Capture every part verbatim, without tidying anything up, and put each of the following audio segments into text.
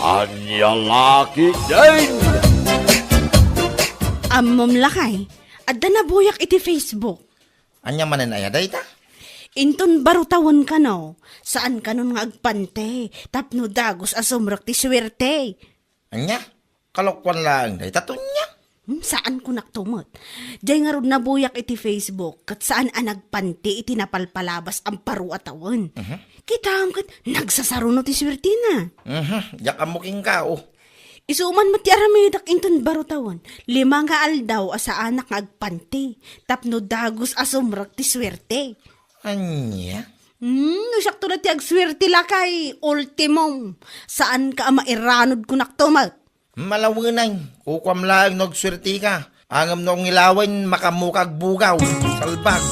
Ania la ketdin? Ammom lakay, adda nabuyak iti Facebook. Ania manen aya dayta? Inton baro tawen kano, saan kanon nga agpanti, tapno dagus a sumrek ti suerte. Ania? Kalokuan laeng dayta, Tonia? Hmm, saan kunak to met. Jay ngarud nabuyak iti Facebook, ket saan a nagpanti iti napalpalabas a baro a tawen. Mhm. Kitaem ket nagsasaruno ti suertina. Mhm, diak ammo kenka, oh. Isu man met ti aramidek inton baro tawen, lima nga aldaw a saanak nga agpanti, tapno dagus a sumrek ti suerte. Ania? Hmm, no siakto la ti agsuerte lakay, ultimum. Saan ka a mairanod kunak to met. Malawenay, kukuam laeng no agsuerteka. Ngem no ngilawen, makaammoka agbugaw. Salbag.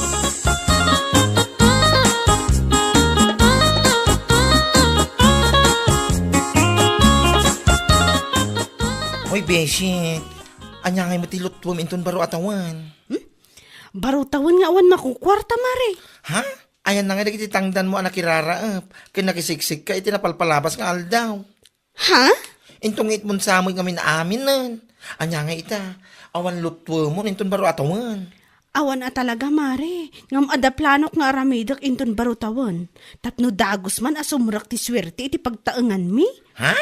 Hoy, Beshi, ania ngay met ti lutwem inton baro a tawen? Hmm? Baro tawen nga awan makukuarta, Mare. Ha? Ayanna ngay dagiti tangdanmo a nakiraraep ken nakisiksikka iti napalpalabas nga aldaw? Ha? Inton nga itmon sa met ngamin aminen. Ania nga ita? Awan lutwemon inton baro a tawen. Awan a talaga, Mare. Ngem adda planok nga aramidek inton baro tawen. Tapno dagus man a sumrek ti suerte iti pagtaenganmi. Ha?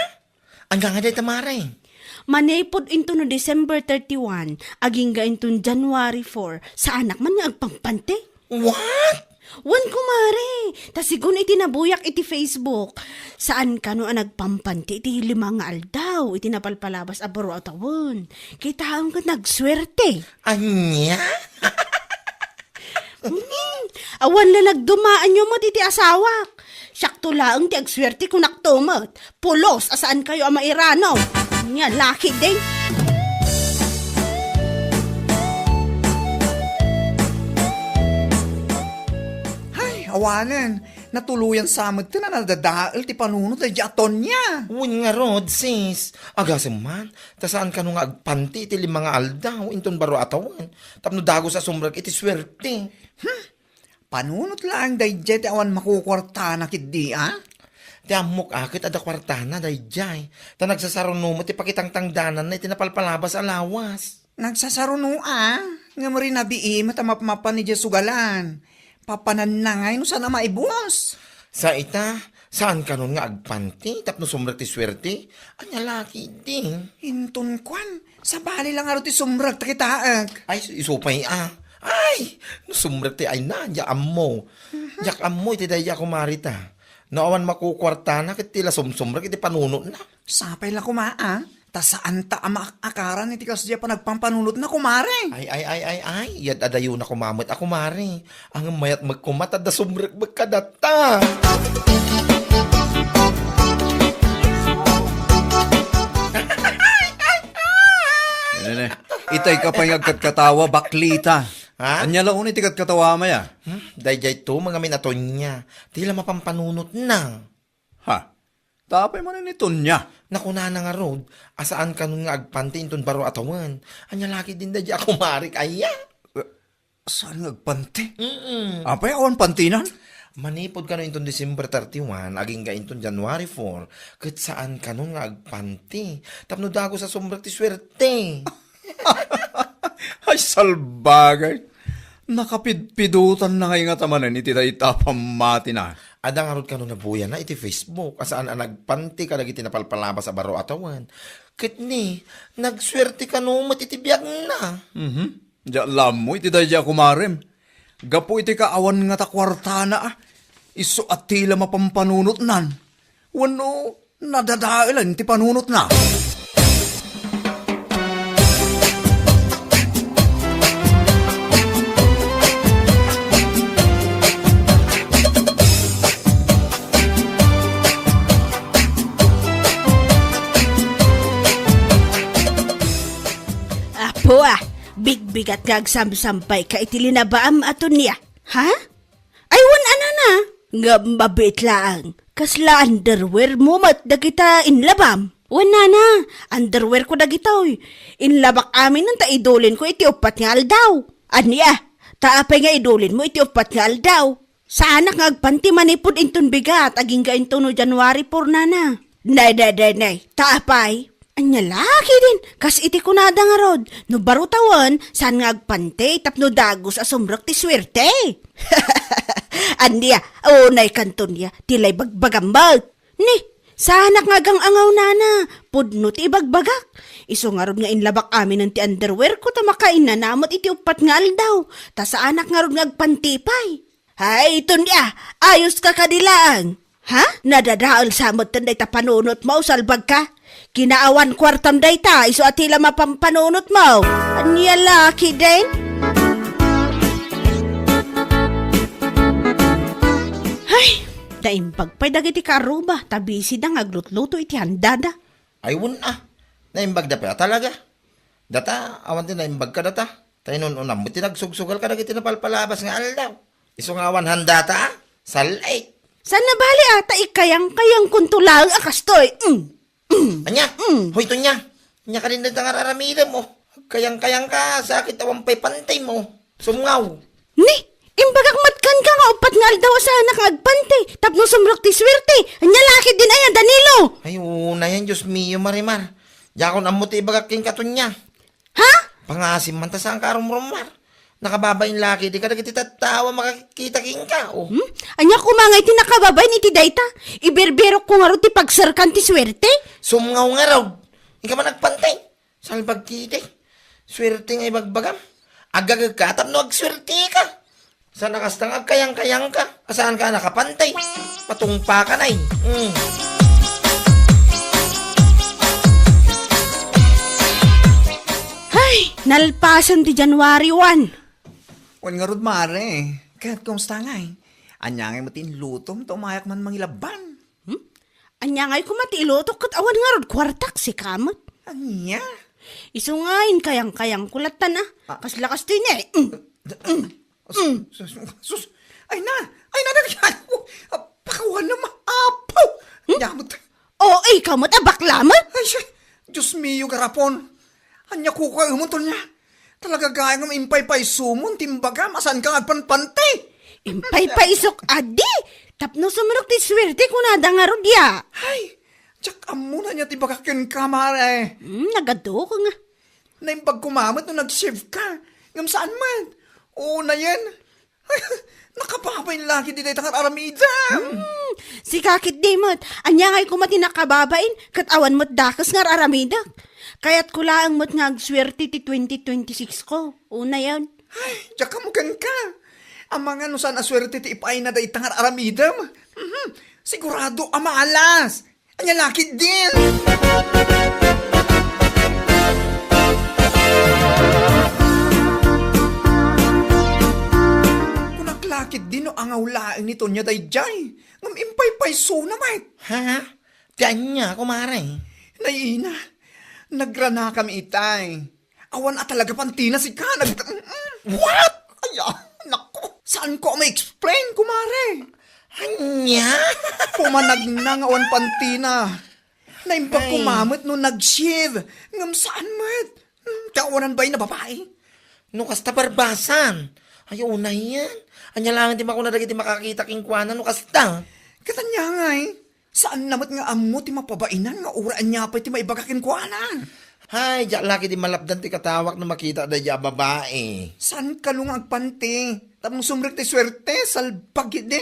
Ania nga dayta, Mare? Manipud inton December thirty-one, agingga inton January four, saanak man nga agpampanti. What? Wen, kumare, ta sigun iti nabuyak iti Facebook, saan kano a nagpampanti iti lima nga aldaw iti napalpalabas a baro a tawen. Kitaem ket nagsuerte. Ania? Hmm, awan la nagdumaanyo met iti asawak. Siakto laeng ti agsuerte, kunak to met. Pulos a saan kayo a mairano. Nia la ketdin. Hay, awanen. Natuloyan sa met ti nadadael ti panunot daydi a Tonia. Wen ngarud, sis. Agasem man, ta saan kano nga agpanti iti lima nga aldaw inton baro a tawen. Tapno dagus a sumrek iti suerte. Hmm. Panunot laeng daydiay ti awan makukuartana ketdi, a? Ti ammok a ket adda kuartana daydiay. Ta nagsasaruno met ti pakitangtangdananna iti napalpalabas a lawas. Nagsasaruno a, ngem rinabii met a mapmapan idiay sugalan. Papananna ngay no saan a maibus. Sa ita, saan kanon nga agpanti tapno sumrek ti suerte? Ania la ketdi? Inton kuan, sabali la ngarud ti sumrek ta kitaek. Ay, isu pay a. Ay, no sumrek ti ayna, diak ammo. Mhm. Diak ammo iti daydi a kumare ta. No awan makukuartana ket ti la sumsumrek iti panunotna. Sapay la koma a, ta saanta a maak-akaran iti kasdiay a panagpampanunotna, kumare. Ay, ay, ay, ay, ay, iyad-adayona koma met a kumare. Ngem mayat met koma ta adda sumrek met kadatta. Nene, itay ka pay nga agkatkatawa, baklita. Ha? Ania la unay ti katkatawa, maya? Hmm? Daydiay to, mga minatonya. Ti la mapampanunotna. Ha? Ta apay manen ni Tonya? Nakunana ngarud, a saan kanon nga agpanti inton baro a tawen. Ania la ketdin daydi a kumarek aya? Eh, saan nga agpanti? Mm-mm. Apay awan pantinan? Manipud kano inton December thirty-one, agingga inton January four, ket saan kanon nga agpanti. Tapno dagus a sumrek ti suerte. Ay, salbagay! Nakapidpidotanna ngay ngata manen iti dayta a pammatina. Adda ngarud kano nabuyana iti Facebook a saan a nagpanti kadagiti napalpalabas a baro a tawen. Ket ni, nagsuerte kano met iti biagna. Mhm. Diak la ammo iti daydi a kumarem. Gapu iti kaawan ngata kuartana, a, isu a ti la mapampanunotnan. Wenno, nadadaelan ti panunotna. Apo, a, bigbigat nga agsamsampay ka iti linabaam a Tonya. Ha? Ay, wen a nana, ngem mabiit laeng. Kasla underwear mo met dagita inlabam? Wen nana, underwear ko dagitoy. Inlabak aminen ta idulin ko iti uppat nga aldaw. Ania, ta apay nga idulin mo iti uppat nga aldaw? Saanak nga agpanti manipud inton bigat, agingga inton no January four, nana. Nay, nay, nay, nay, ta apay? Ania la ketdin, kas iti kunada ngarud, no baro tawen, saan nga agpanti tapno dagus a sumrek ti suerte. Ania, unay kanton ya, ti la ibagbagam met. Ni, saanak nga agang-angaw nana, pudno ti ibagbagak. Isu ngarud nga inlabak aminen ti underwear ko ta makainnana met iti uppat nga aldaw, ta saanak ngarud nga agpanti pay. Hay, Tonya, ayos ka kadi laeng? Ha? Nadadael sa metten dayta panunot mo, salbag ka? Kinaawan kuartam dayta, isu a ti la mapampanunot mo. Ania la ketdin? Hay, naimbag pay dagiti kaarruba, ta busy da nga aglutluto iti handada. Ay, wen a. Naimbag da pay a talaga. Data, awan ti naimbag kadata. Ta inun-unam met ti nagsugsugal kadagiti napalpalabas nga aldaw. Isu nga awan handata, a? Sal-, ay. Saan nabali a, ta ikayang-kayangkonto laeng a kastoy. Mm. Mm. Ania? Mm. Hoy, Tonya. Ania kadin dayta nga ar-aramidem, o? Agkayang-kayangka, sakit awan pay pantim, o. Sumngaw. Ni, imbagak met kenka nga uppat nga aldaw a saanak nga agpanti, tapno sumrek ti suerte. Ania la ketdin aya, Danilo? Ay, unayen, Dios mio, Marimar. Diakon ammo ti ibagak kenka, Tonya. Ha? Pangasim man ta saanka a rumrummar. Nakababain la ketdi kadagiti tattao a makakita kenka, o. Hmm? Ania koma nga iti nakababain iti dayta? Iberberokko ngarud ti pagserkan ti suerte? Sumngaw ngarud. Inka man agpanti. Salbag ketdi. Suerte nga ibagbagam. Agagekka tapno agsuerteka. Saan a kasta nga agkayang-kayangka. A saanka a nakapanti. Patungpaka, nay. Mm. Hay, nalpasen ti January one. Wen ngarud, mare. Ket kumusta ngay? Ania ngay met ti inlutom ta umayak man mangilabban? Hmm? Ania ngay koma ti ilutok ket awan ngarud kuartak, sika met? Ania? Isu nga inkayang-kayangko lattan a. Ah. Kasla kastoy ne. Mm. Mm. Sus, sus, sus. Ay na, ay na, na, na, pakawan na maapo. Hmm? Ania met? O, ikaw met a bakla met? Ay, siya. Dios mio, garapon. Ania kukuaemon, Tonya? Talaga gayam impaypaysomon ti imbagam a saanka nga agpanpanti. Impaypaysok adi, tapno sumrek ti suerte kunada ngarud ya. Ay, diak ammo no ania ti ibagak kenka, mare. Hmm, nagadok nga. Naimbag koma met no nag-shave ka. Ngem saan met. Unayen. Nakababain la ketdi dayta nga ar-aramidem. Hmm, sika ketdi met. Ania ngay koma ti nakababain, ket awan met dakes nga ar-aramidek. Kayatko laeng met nga agsuerte ti twenty twenty-six ko. Unayen. Ay, diak ammo kenka. Amangan no saan a suerte ti ipaayna dayta nga ar-aramidem. Mhm. Sigurado a maalas. Ania la ketdin? Kunak la ketdin no angaw laeng ni Tonya daydiay. Ngem impaypaysona met. Ha? Ti ania, kumare? Nay ina, nagranakam itay. Awan a talaga pantina sika. Nag-, what? Ay, ah, naku. Saanko a ma-explain, kumare. Ania? Pumanagna nga awan pantina. Naimbag koma met no nag-shave. Ngem saan met. Hmm, ti awanan bain a babai. No kasta, barbasan. Ay, unayen. Ania laeng ti makuna dagiti makakita kenkuana no kasta? Ket ania ngay? Saanna met nga ammo ti mapabainan nga uray ania pay ti maibaga kenkuana. Hay, diak la ketdi malapdan ti katawak no makitak daydiay a babai. Saan kano nga agpanti? Tapno sumrek ti suerte, salbag ketdi.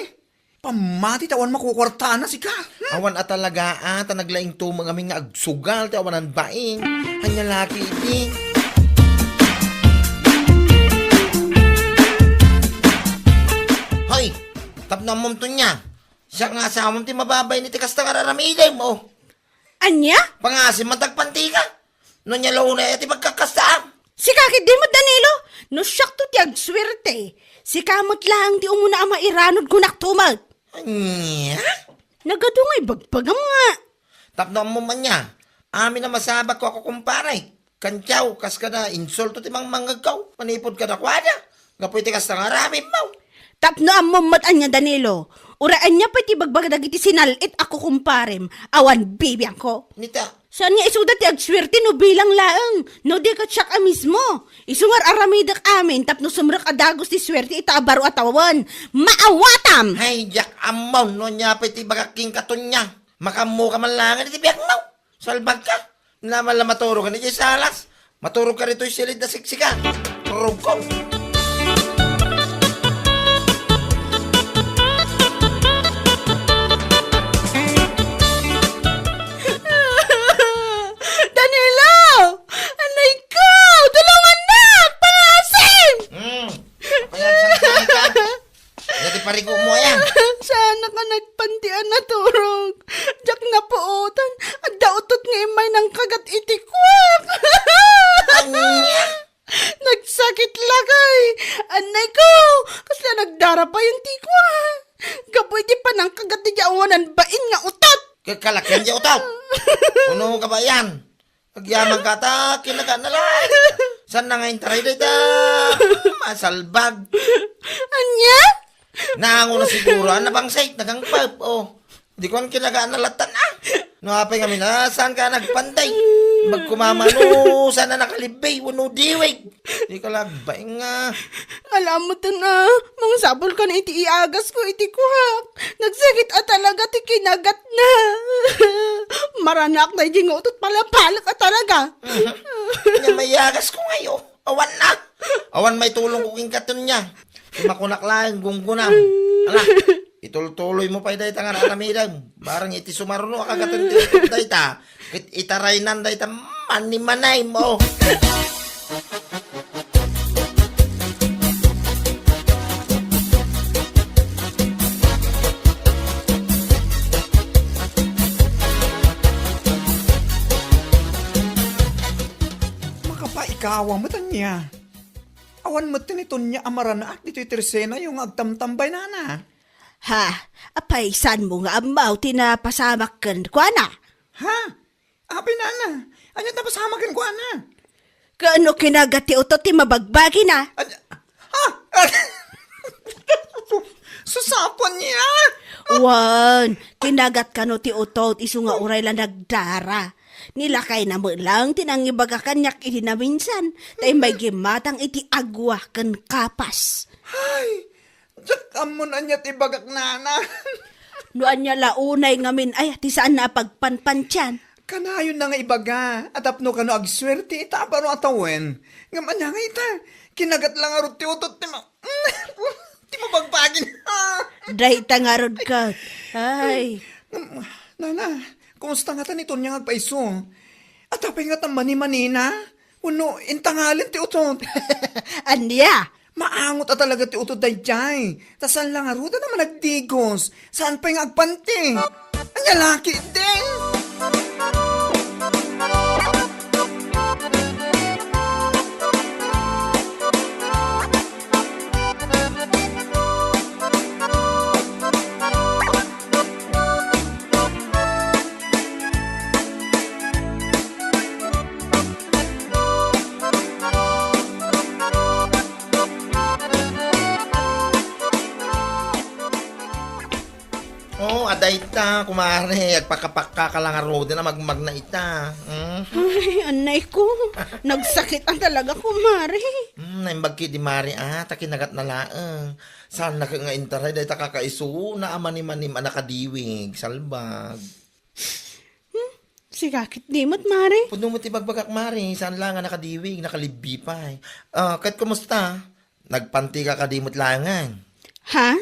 Pammati ta awan makukuartana sika. Hmm? Awan a talaga a, ta naglaingto met ngamin nga agsugal ti awanan bain. Ania la ketdi? Hoy, tapno ammom, Tonya. Siak nga asawam ti mababain iti kasta nga ar-aramidem, o. Ania? Pangasim man ta agpantika. No ania la unay a ti pagkakastaam? Sika ketdi met, Danilo. No siakto ti agsuerte, sika met laeng ti umuna a mairanod kunak tumet. Ania? Nagadu nga ibagbagam nga. Tapno ammom ania, amin a masabakko a kukumpare. Kantiaw, kas kada insulto ti mangmangngegko manipud kadakuada. Gapu iti kasta nga aramidmo. Tapno ammom met ania, Danilo. Uray ania pay ti ibagbaga dagiti sinal-it a kukumparem, awan bibiangko. Nita. Saan nga isuda ti agsuerte no bilang laeng, no di ket siak a mismo. Isu nga ar-aramidek amin tapno sumrek a dagus ti suerte ita a baro a tawen. Maawatam! Hay, diak ammon no ania pay ti ibagak kenka, Tonya. Makammoka man laengen iti biagmo. Salbagka. Naman la maturog ka iti salas. Maturog ka ditoy silid a siksika. Turogko. Danilo! Anay ko! Tulungan na! Pangasim! Hmm. Ayan, saan ka? Dati parigo mo, ayan. Saan ka nagpanti a naturog? Diak napuotan. Adda utot nga immay nangkagat iti kuak. Ania? Nagsakit lakay. Anay ko! Kasla nagdara pay ti kuak. Gapu iti panangkagat ti awanan bain nga utot. Kakalakan ti utot. Uno ka ba yan? Agyaman ka ta, kinaga na lang. Saan na nga intaray dayta? Masalbag. Anya? Nango na siguro, ah, nabangsit, nagangpap, oh. Di ko ang kinaga na latan, ah. No, apay nga mina, saan ka nagpanday? Magkumamano, saan na nakalibay, wano diwig? Di ka lagbaing, ah. Alamutan, ah. Mangsapul ka na iti iagas ko, iti kuak. Nagsakit a talaga ti kinagat na. Maranak na iti nga utot palapalak a talaga. Nya mayagas ko ngayo. Awan na. Awan may tulong ko king katon niya. Makunak lang, gunggunam. Ala, itultuloy mo pay dayta nga aramidem. Barang iti sumarno a kagaton ti utot dayta. Ket itaraynan dayta manimanay mo. Makapaikawa met ania. Awan met ti ni Tonia a maranaak ditoy tersenayo nga agtamtambay, nana. Ha? Apay, saan mo nga ammaw ti napasamak kenkuana? Ha? Apay, nana, ania ti napasamak kenkuana? Kaano kinagat ti utot ti mabagbagina? Ad-, ha? Su-, susapo ania? Wen, kinagat kano ti utot isu nga uray la nagdara. Ni lakayna met lang ti nangibaga kaniak idi naminsan, ta immay gimmatang iti agua ken kapas. Ay, diak ammon ania ti ibagak, nana. No ania la unay ngamin, ay, ti saan na a pagpanpantian. Kanayon na nga ibaga, a tapno kano agsuerte ita a baro a tawen. Ngem ania nga ita, kinagat la ngarud ti utot ti ma-, ti mabagbagin. Dayta ngarud ket. Ay. Ngem, nana, kumusta ngata ni Tonia nga agpaiso? Apay ngata manimanina? Wenno intangalen ti utot? Ania? Maangot a talaga ti utot daydiay. Ta saan la ngarud a managdigos. Saan pay nga agpanti. Ania la ketdin? Oh, adda ita, kumare. Agpakapakka ka la ngaruden a magmagna ita. Mm. Ay, anay ko. Nagsakit a talaga, kumare. Mm, naimbag ketdi, mare, ah, ta kinagat na laeng. Saan na nga intaray dayta kakaisuna a manimanim a nakadiwig, salbag. Hmm? Sika ketdi met, mare. Pudno met ti bagbagak, mare. Saan la nga nakadiwig, nakalibbi pay. Ah, ket kumusta? Nagpanti ka kadi met laengen? Ha?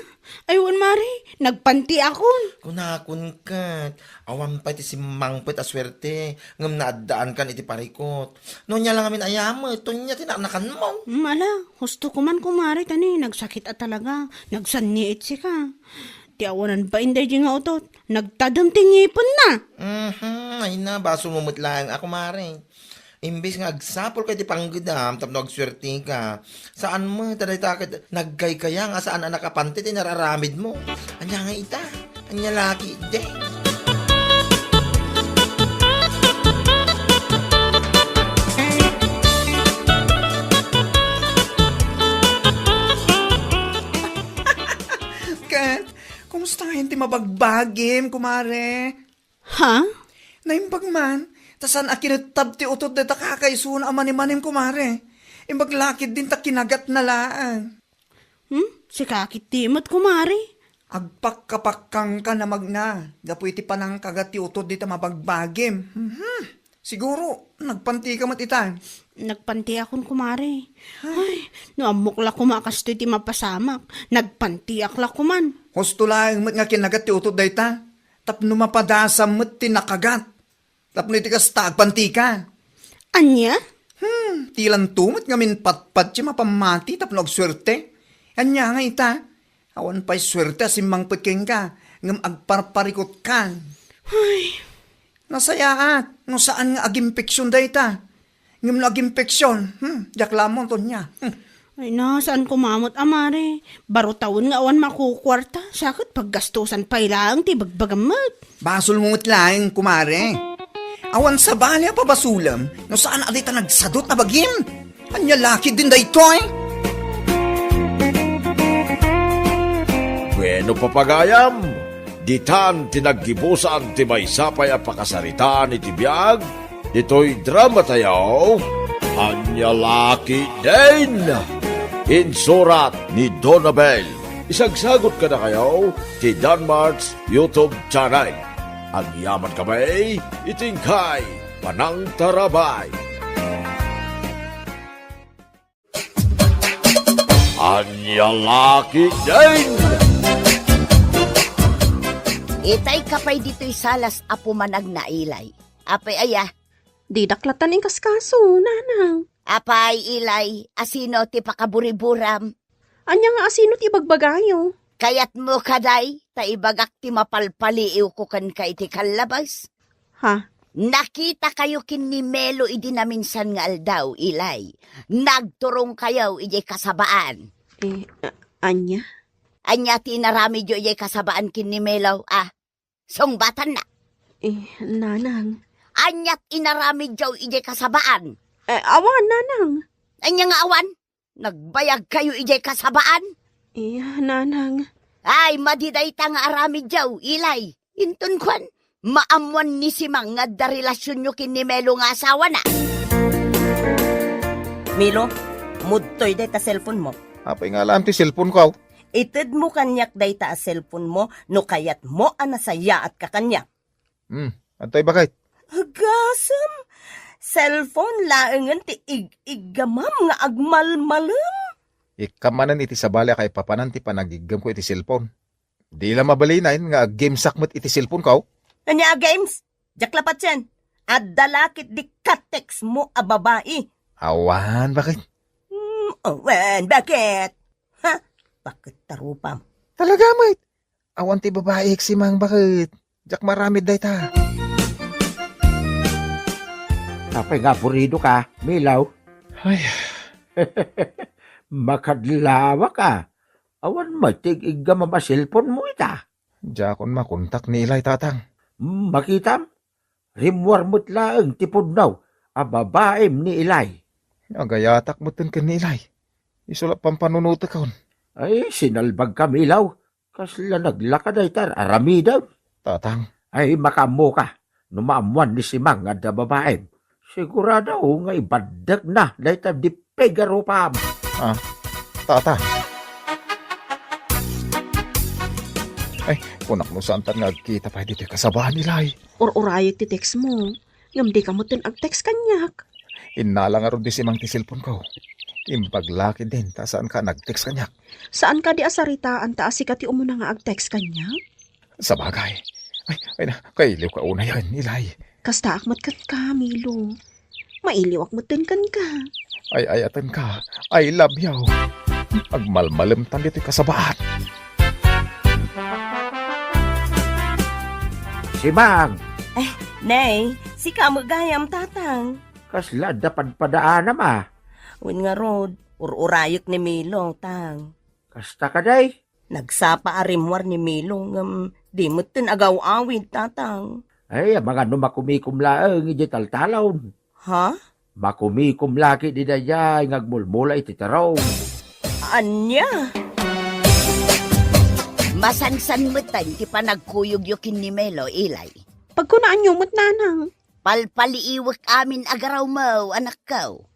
Ay, wen, mare. Nagpantiakon. Kunakon ket. Awan pay ti simmangpet a suerte. Ngem naaddaankan iti parikot. No ania la ngamin a yamet, Tonia ti naknakanmo. Hmm, ala, husto ko man, kumare, ta ni nagsakit a talaga. Nagsanniit sika. Ti awanan bain daydi nga utot, nagtadem ti ngipenna. Mhm, ay na, basolmo met laeng a, kumare. Imbes nga agsapulka iti panggedam tapno agsuerteka, saan met ta dayta ket nagkaykayang a saan a nakapanti ti nararamidmo. Ania nga ita? Ania la ketdin? Ket, kumusta ngayen ti mabagbagim, kumare? Ha? Naimbag man, ta saan a kinettab ti utot dayta kakaisuna a manimanim, kumare. Imbag la ketdin ta kinagatna laeng. Hmm? Sika ketdi met, kumare? Agpakkapakkangka, namagna, gapu iti panangkagat ti utod dita mabagbagim. Mhm. Siguro, nagpantika met ita. Nagpantiakon, kumare. Ay, no ammok la koma a kastoy ti mapasamak, nagpantiak la koman. Husto laeng met nga kinagat ti utod dayta, tapno mapadasam met ti nakagat. Tapno iti kasta, agpantika. Ania? Hmm, ti lanto met ngamin patpat ti mapammati tapno agsuerte. Ania nga ita? Awan pay suerte a simmangpet kenka, ngem agparparikutkan. Ay. Nasayaat, no saan nga aginfection dayta. Ngem no aginfection, hmm, diak la ammo, Tonya. Hmm. Ay na, saan koma met, a, mare? Baro tawen nga awan makukuarta, sa ket paggastusan pay laeng ti ibagbagam met. Basolmo met laeng, kumare. Awan sabali a pabasolem no saan a dita nagsadut a bagim. Ania la ketdin daytoy? Bueno, papagayam, ditan ti naggibusan ti maysa pay a pakasaritaan iti biag ditoy dramatayo, Ania la ketdin. Insurat ni Donabel. Isagsagut kadakayo ti Danmart's YouTube channel. Agyaman kami iti inkay panangtarabay. Ania la ketdin. Itay ka pay ditoy salas a pumanagna, Ilay. Apay aya? Didak latan inkaskaso, nanang. Apay, Ilay, asino ti pakaburiburam? Ania nga asino ti ibagbagayo? Kayatmo kadi ta ibagak ti mapalpaliiwko kenka iti kallabas? Ha? Nakitakayo ken ni Melo idi naminsan nga aldaw, Ilay. Nagturongkayo idiay kasabaan. Eh, a-, ania? Ania ti inaramidyo idiay kasabaan ken ni Melo, a? Sungbatanna. Eh, nanang. Aniat inaramidyo idiay kasabaan? Eh, awan, nanang. Ania nga awan? Nagbayagkayo idiay kasabaan? Eh, nanang. Ay, madi dayta nga aramidyo, Ilay. Inton kuan, maammuan ni Simang nga adda relasionyo ken ni Melo nga asawana. Melo, mudtoy dayta cellphone mo. Apay nga alam ti cellphone ko? Itedmo kaniak dayta a cellphone mo no kayatmo a nasayaatka kaniak. Hmm, adtoy bakit? Agasem! Cellphone laengen ti ig-iggamam nga agmalmalem. Ikkan manen iti sabali a kaipapanan ti panagiggam ko iti cellphone. Di la mabalinen nga aggamesak met iti cellphone ko. Ania a games? Diak la patien. Adda la ketdi ka-text mo a babai. Awan, bakit? Hmm, awan, bakit? Ha? Bakit tarupam? Talaga met. Awan ti babai, Simang, bakit? Diak maramid dayta. Apay nga aburido ka, Milaw? Ay. Makadlawa ka. Awan met ti ig-iggamam a cellphone mo ita. Diakon makontak ni Ilay, Tatang. Hmm, makitam? Rimmuar met laeng ti pudno a babaim ni Ilay. Agayatak metten ken ni Ilay. Isu la pampanunotekon. Ay, sinalbagka, Milaw. Kasla naglaka dayta aramidem. Tatang. Ay, makaammoka. No maammuan ni Simang nga adda babaim, sigurado nga ibaddekna dayta di pigarupam. Ah, Tata. Ay, kunak no saantan nga agkita pay ditoy kasabaan, Ilay. Ur-urayek ti text mo. Ngem dika metten ag-text kaniak. Innala ngarud ni Simang ti cellphone ko. Imbag la ketdin ta saanka nag-text kaniak. Saan kadi a saritaan ta a sika ti umuna nga ag-text kaniak? Sabagay. Ay, ay na, kailiwka unayen, Ilay. Kastaak met kenka, Milo. Mailiwak metten kenka. Ay, ayatenka. I love you. Agmalmalemtan ditoy kasabaan. Simang! Eh, Nay, sika met gayam, Tatang. Kasla adda padpadaanam, a? Wen ngarud, ur-urayek ni Milo, Tang. Kasta kadi? Nagsapa a rimmuar ni Milo ngem di metten agaw-awid, Tatang. Ay, amangan no makumikom laeng idiay taltalon. Ha? Makumikom la ketdi daydiay nga agmulmula iti terong. Ania? Masansan metten ti panagkuyogyo ken ni Melo, Ilay. Pagkunaanyo met, Nanang. Palpaliiwek amin a garawmo, anakko.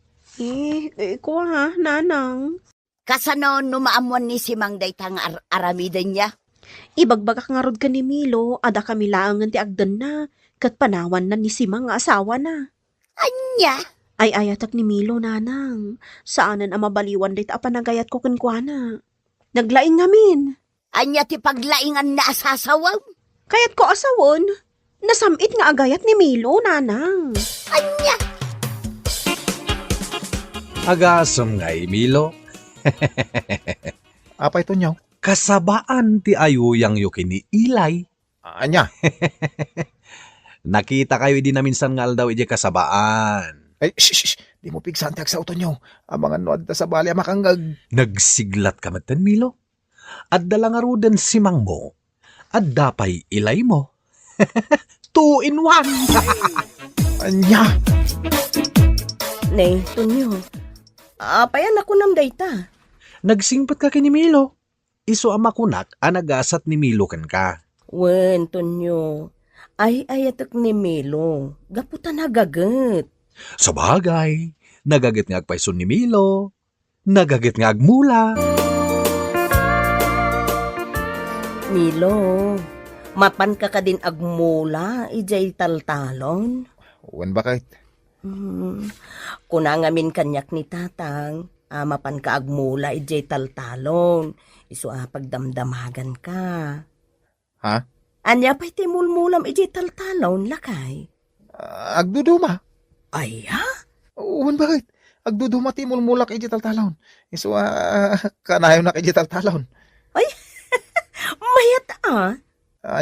Eh, eh, kua, Nanang. Kasano no maammuan ni Simang dayta nga ar-, aramidenna? Ibagbagak ngarud ken ni Milo a dakami laengen ti agdenna ket panawanna ni Simang nga asawana. Ania? Ay-ayatek ni Milo, nanang. Saanen a mabaliwan dayta a panagayatko kenkuana. Naglaing ngamin. Ania ti paglainganna a sasawem? Kayatko a sawen. Nasam-it nga agayat ni Milo, nanang. Ania? Agasem ngay, Milo. Apay, Tonyo? Kasabaan ti ayuyangyo ken ni Ilay. Ania? Nakitakayo idi naminsan nga aldaw idiay kasabaan. Ay, shh, shh, shh. Dimo pigsaan ti agsao, Tonyo. Amangan no adda sabali a makangngeg. Nagsiglatka metten, Milo. Adda la ngaruden Simangmo. Adda pay Ilaymo. Two in one. Ania? Ne, Tonyo. Apay a nakunam dayta? Nagsingpetka ken ni Milo. Isu a makunak a nagasat ni Milo kenka. Wen, Tonyo. Ay-ayatek ni Milo. Gapu ta nagaget. Sabagay, nagaget nga agpayso ni Milo. Nagaget nga agmula. Milo, mapanka kadin agmula idiay taltalon? Wen, baket. Hmm. Kuna ngamin kaniak ni Tatang a mapanka agmula idiay taltalon, isu a pagdamdamaganka. Ha? Ania pay ti mulmulam idiay taltalon, lakay? Ah, agduduma. Aya? Wen, baket. Agduduma ti mulmulak idiay taltalon. Isu a, ah, kanayonak idiay taltalon. Ay, mayat a.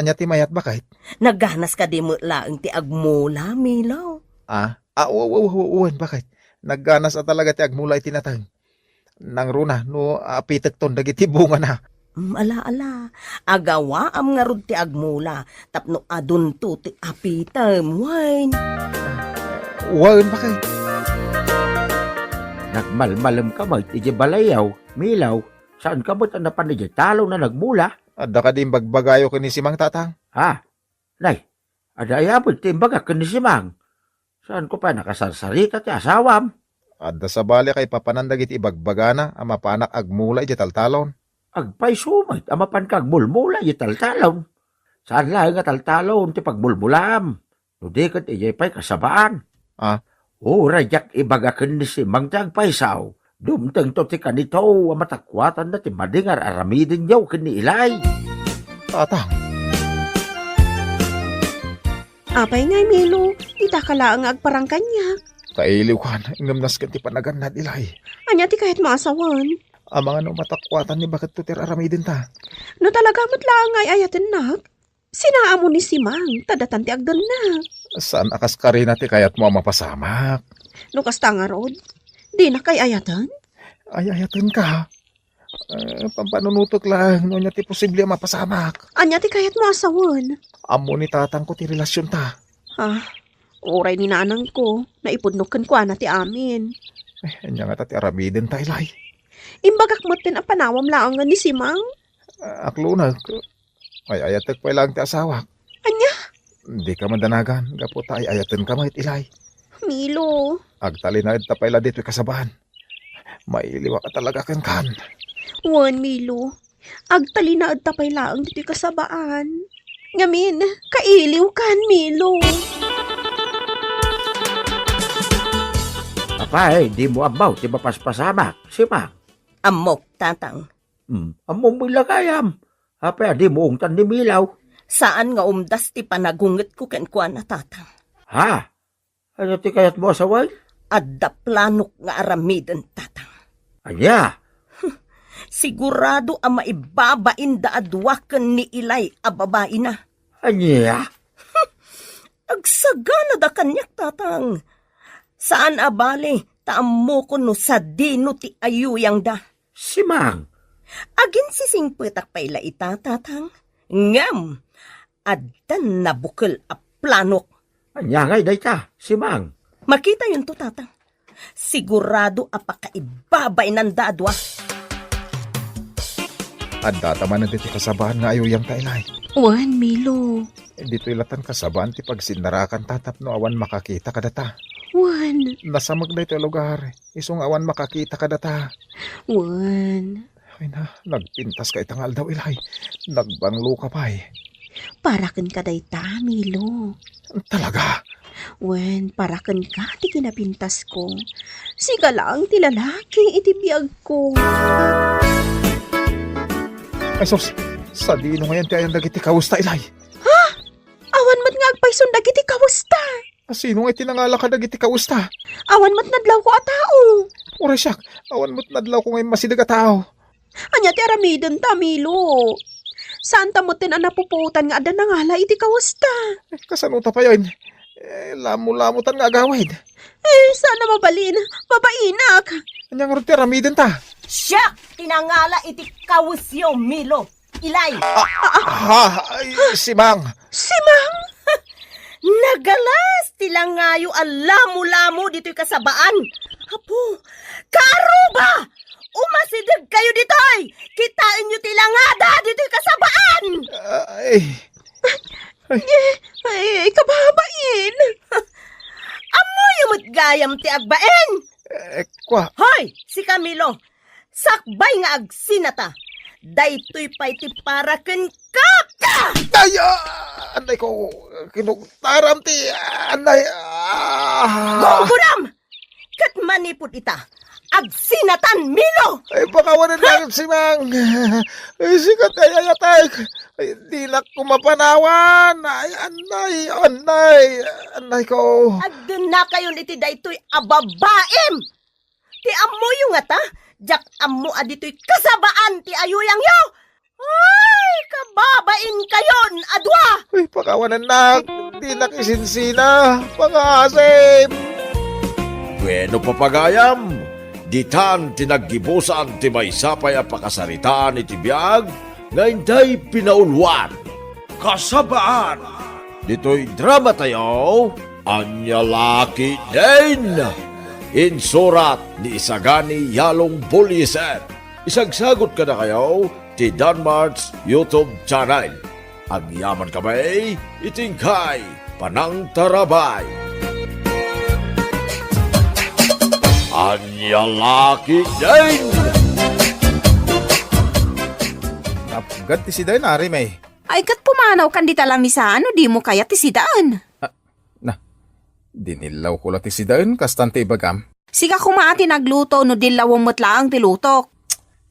Ania ti mayat, baket? Nagganas kadi met laeng ti agmula, Milo? Ah? Ah, wa-, wa-, wa-, wen, baket? Nagganas a talaga ti agmula iti nateng. Nangruna no apitekton dagiti bungana. Mm, ala, ala. Agawaam ngarud ti agmula tapno adunto ti apitem, wen. Wen, baket? Nagmalmalemka met idiay balayyo, Milo. Saanka met a napan idiay talon a nagmula? Adda kadi imbagbagayo ken ni Simang, Tatang? Ha? Nay, adda aya met ti imbagak ken ni Simang? Saanko pay a nakasarsarita ti asawam? Adda sabali a kaipapanan dagiti ibagbagana a mapanak agmula idiay taltalon. Agpayso met a mapanka agmulmula idiay taltalon. Saan laeng a taltalon ti pagmulmulaam, no di ket idiay pay kasabaan. Ah? Uray diak ibaga ken ni Simang ti agpayso, dumtengto ti kanito a matakuatanna ti madi nga ar-aramidenyo ken ni Ilay. Tatang. Apay ngay, Milo, itaka laeng nga agparang kaniak. Kailiwkan, ngem nasken ti panagannad, Ilay. Ania ti kayatmo a sawen? Amangan no matakuatan ni baketto ti ar-aramidenta. No talaga met laeng nga ay-ayatennak, sinaam ni Simang, ta datan ti agdenna. Saan a kas karina ti kayatmo a mapasamak? No kasta ngarud, dinak ay-ayaten? Ay-ayatenka. Eh, pampanunotek laeng no ania ti posible a mapasamak. Ania ti kayatmo a sawen? Ammo ni tatangko ti relasionta. Ha? Uray ni nanangko, naipudno kenkuana ti amin. Eh, ania ngata ti aramidenta, Ilay? Imbagak metten a panawam laengen ni Simang. Ah, aklunek. Ay-ayatek pay laeng ti asawak. Ania? Dika madanagan, gapu ta ay-ayatenka met, Ilay. Milo. Agtalinaedta pay la ditoy kasabaan. Mailiwak a talaga kenkan. Wen, Milo. Agtalinaedta pay laeng ditoy kasabaan. Ngamin, kailiwkan, Milo. Apay, dimo ammo ti mapaspasamak, Simang? Ammok, Tatang. Hmm, ammom met la gayam. Apay a dimo ungtan ni Milo? Saan nga umdas ti panagungetko kenkuana, Tatang. Ha? Ania ti kayatmo a sawen? Adda planok nga aramiden, Tatang. Ania? Sigurado a maibabainda a dua ken ni Ilay a babaina. Ania? Agsaganada kaniak, Tatang. Saan a bale, ta ammokon no sadino ti ayuyangda. Simang. Aginsisingpetak pay la ita, Tatang. Ngem, addan nabukel a planok. Ania ngay dayta, Simang? Makitayonto, Tatang. Sigurado a pakaibabainanda a dua. Addata manen ditoy kasabaan nga ayuyangta, Ilay. Wen, Milo. Ditoy latan kasabaan ti pagsinnarakanta tapno awan makakita kadata. Wen. Nasamek daytoy a lugar, isu nga awan makakita kadata. Wen. Ay na, nagpintaska ita nga aldaw, Ilay. Nagbangloka pay. Para kenka dayta, Milo. Talaga? Wen, para kenka ti kinapintasko. Sika laeng ti lalaki iti biagko. Ay sus, sadino ngayen ti ayan dagiti kawesta, Ilay? Ha? Awan met nga agpayson dagiti kawesta. A, sino nga iti nangala kadagiti kawesta? Awan met nadlawko a tao. Uray siak, awan met nadlawko nga immasideg a tao. Ania ti aramidenta, Milo? Saanta metten a napupuotan nga adda nangala iti kawesta. Eh, kasano ta payen? Eh, lamolamotan nga agawid. Eh, saan a mabalin. Mabainak. Ania ngarud ti aramidenta? Siak ti nangala iti kawesyo, Milo. Ilay. Ah, ah, ay, Simang. Simang? Nagalas ti langayo a lamolamo ditoy kasabaan. Apo, kaaruba! Umasidegkayo ditoy! Kitaenyo ti langada ditoy kasabaan! Ay. Ay. Eh, ay, kababain! Ammoyo met gayam ti agbain! Eh, kua. Hoy, si Camilo! Sakbay nga agsinata! Daytoy pay ti para kenka! Ay, ah, anay ko, kinugtaram ti, anay, ah. Gurguram! Ket manipud ita, agsinatan, Milo! Ay, pakawanan lang, Simang. Ay, sikat ay ayatek. Ay, dinak ko mapanawan. Ay, anay, anay, anay ko. Agdennakayon iti daytoy a babaim! Ti ammoyo ngata, diak ammo a ditoy kasabaan ti ayuyangyo. Ay, kababainkayon a dua! Ay, pakawanannak, dinak isinsina, pangasim. Bueno, papagayam, ditan ti naggibusan ti maysa pay a pakasaritaan iti biag nga intay pinauluan. Kasabaan, ditoy dramatayo, Ania La Ketdin! Insurat ni Isagani Yalong Buliser. Isagsagut kadakayo ti Danmart's YouTube channel. Agyaman kami iti inkay panangtarabay. Ania La Ketdin! Napgad ti sidaen, Arim, eh. Ay, ket pumanawkan dita lamisaan no dimo kayat ti sidaen. Ah, na, dinillawko la ti sidaen, kastan ti ibagam. Sika koma a ti nagluto no dillawem met laeng ti lutok.